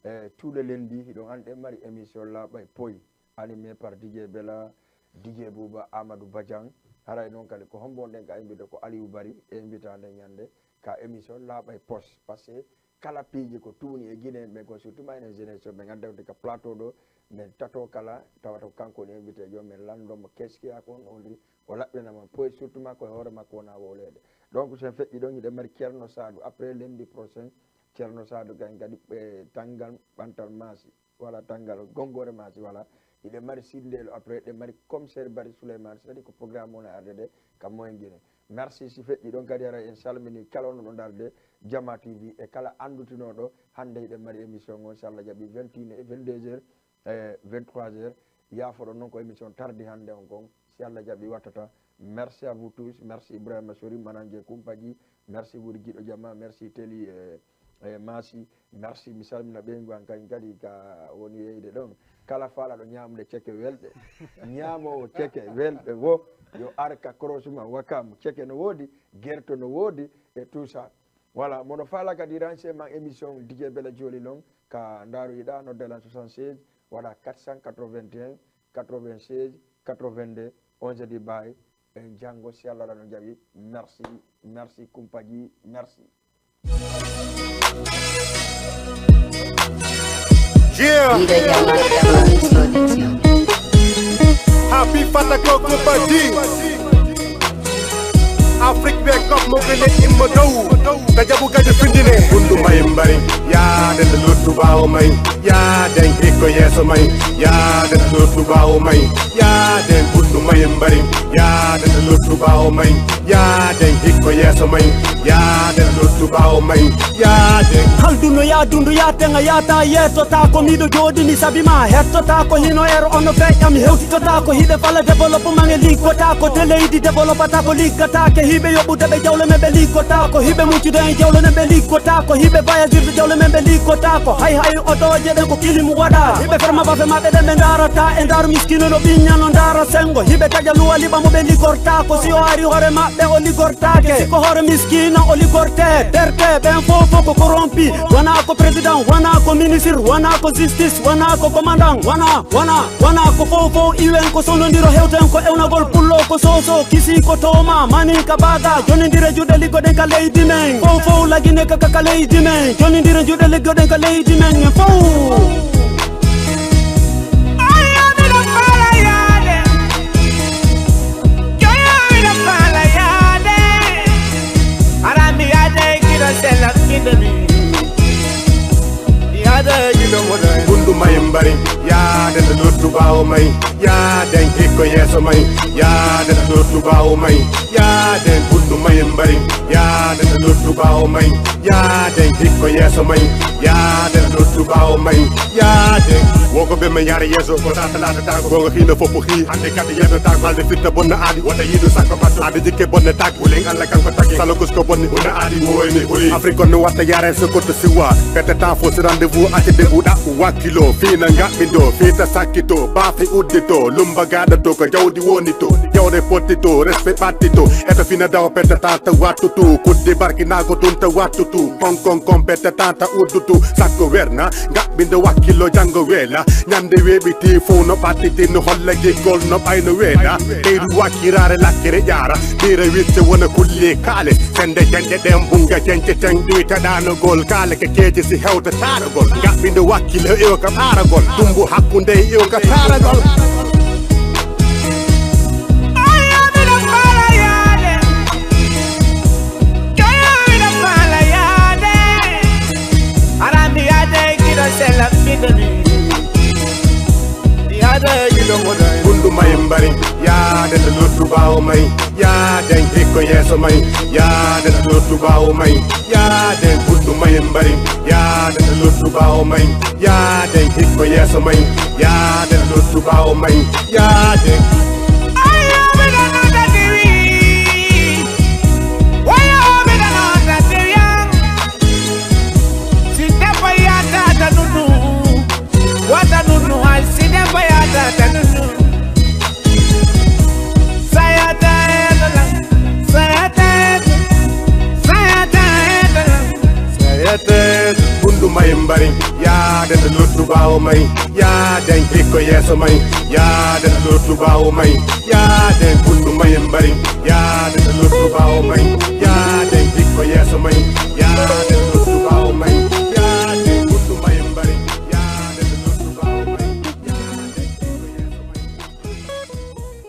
eh, tous les lundis, hiɗon anndi en mari émission Laaɓa e Poy, animé par D J Bella, D J Bouba, Amadou Badiane. Haray noon kadi ko hombo wonɗen ka invité ko Aliou Bari, invité nden ñande ka émission Laaɓa e Poy. Parce que kala piiji ko tuuni e Guinée ɓen ko surtout ma enen jeunesse ɓe ngannda wonde ka plateau ɗo, men tato kala tawata ko kanko woni invité jo, men lanndo mo keskiya ko on woniri, o laɓɓina ma poy surtout ma ko e hoore makko wona wowleede. Donc sen feƴƴi ɗon hiɗen mari Ceerno Saadu après lundi prochain, Ceerno Saadu kañ kadi ɓe tanngal ɓantal maasi. Voilà, tanngal gonngoore maasi, voilà. Hiɗen mari Sinndelo, après hiɗen mari commissaire Bari Souleymane, c'est-à-dire ko programme on e arde de, ka moyen Guinée. Merci, si feƴƴi ɗon kadi, ara en salmini kala on ɗo darde Jama T V e kala anndutinooɗo. Hannde hiɗen mari émission on, si Allah jaɓi, vingt et une e vingt-deux heures, e vingt-trois heures. Yaafoɗon noon ko émission tardi hannde on kon, si Allah jaɓi wattata. Merci à vous tous, merci Ibrahima Sori, manager Kumpaji, merci Wuri Giɗo Jama, merci Teli, e, e Masi, merci, mi salmina ɓeyngu an kañum kadi ka woni yeyde ɗon. Kala faalaɗo ñaamde ceke welɗe, ñaamoowo ceke welɗe wo, yo ar ka Croisement Wakam, ceke no woodi, gerte no woodi, e tout ça. Voilà, mono faala kadi renseignement émission D J Bella Jolly lon, ka ndaaroyiɗa, nodde lan soixante-seize, waɗa quatre cent quatre-vingt-un, quatre-vingt-seize, quatre-vingt-deux, onze di baay, en janngo si Allah no jaɓi. Merci, merci Kumpaji, merci. Yeah. Leader Yamal Yamal Production. Happy Fata Coco Party. Afrique be kop mo gëne immo dow. Ka jabu ka de findine. Bundu may mbari. Ya de lutu bawo may. Ya de hikko yeso may. Ya de lutu bawo may. Ya de bundu may mbari. Ya de lutu bawo may. Ya de hikko yeso may. Ya de lutu bawo may. Ya de. Halduno ya dundu ya tenga ya ta yeto ta ko miɗo joɗini sabi ma hettota ko hino ero ono feƴƴa mi hewtitota ko hiɓe fala développement e liggota ko te leydi développata ko liggatake hiɓe yoɓude ɓe jawle men ɓe liggota ko hiɓe muccude en jawle men ɓe liggota ko hiɓe voyagirde jawle men ɓe liggota ko hay hay otoje ɗen ko kilimu waɗa hiɓe ferma bafe maɓɓe ɗen ɓe darata e ndar miskino no ɓiñña no ndara sengo hiɓe taƴa luwa liɓa mo ɓe liggorta ko si o ari hoore maɓɓe o liggortake si ko hoore miskino o liggorte derte ɓen fof fof ko corrompi wona ko président wona ko ministre wona ko justice wona ko commandant wona wona wona ko fof fof iwen ko sonodiro hewten ko ewnagol pullo ko soso kisi ko toma manin ka baga jonidire juɗe liggoɗen ka leydi men fof fof lagine kaka ka leydi men jonidire juɗe liggoɗen ka leydi men en fof Oyo miɗo faala yaade Joyo miɗo faala yaade Ara mi yaade giɗo sella kinde mi Yaade giɗo moɗo Bundu may mbari Yaade nde luttu ɓaawo may Yaade hikko yeeso may Yaade nde luttu ɓaawo may Yaade bundu may mbari Yaade nde luttu ɓaawo may Yaade hikko yeeso may Yaade nde luttu ɓaawo may Yaade Woko ɓe men yara yeeso Ko tata laata tago Gonga hino foppo hi Hande kadi yeeso tago Alde fitta bonna aadi Wata yiɗu sakko batto Aadi jikke bonne tag Wulen Allah kanko tagi Salo kusko bonni Bonna aadi woyni huli Afrique on no watta yare sokoto siwa Pete tan fo si rendez-vous ate de buɗa Wakkilo fina ngaɓɓindo Fita sakkito Bafe uddito Lumba gaɗato Ko jawdi woni to Jawre pottito Respect ɓattito Eto fina dawa pete tata wattutu Kudde barkinago tunta wattutu Kon kon kon pete tata uddutu Sakko werna Ngaɓɓindo wakkilo jango wela Ñande weɓiti fow no ɓattiti No holla giggol no ɓayno weeɗa Ɓeydu wakkirare lakkere ƴaara Ɓira wicce wona kulle kaale Sende jende ɗen bunga jence ten Ɗuyta ɗanogol kaale ke keeji si hewta taaragol Ngaɓɓindo wakkilo iwa ka ɓaaragol Tumbu hakkunde iwa ka taaragol Joyo miɗo faala yaade Ara mi yaade giɗo sella binde mi Mi yaade giɗo moɗo Bundu may mbari Yaade nde luttu ɓaawo may Yaade hikko yeeso may Yaade nde luttu ɓaawo may Yaade bundu may mbari Yaade nde luttu ɓaawo may Yaade hikko yeeso may Yaade nde luttu ɓaawo may Yaade Ayo miɗo noddade wi Wayo miɗo noddade wi Si debbo yataata nunu, wata nunu hay si debbo yataata nunu. Sayata edala, sayata edala, sayata edala, sayata edala. Bundu may mbari, yaade nde luttu ɓaawo may, yaade hikko yeeso may, yaade nde luttu ɓaawo may, yaade bundu may mbari, yaade nde luttu ɓaawo may, yaade hikko yeeso may, yaade nde luttu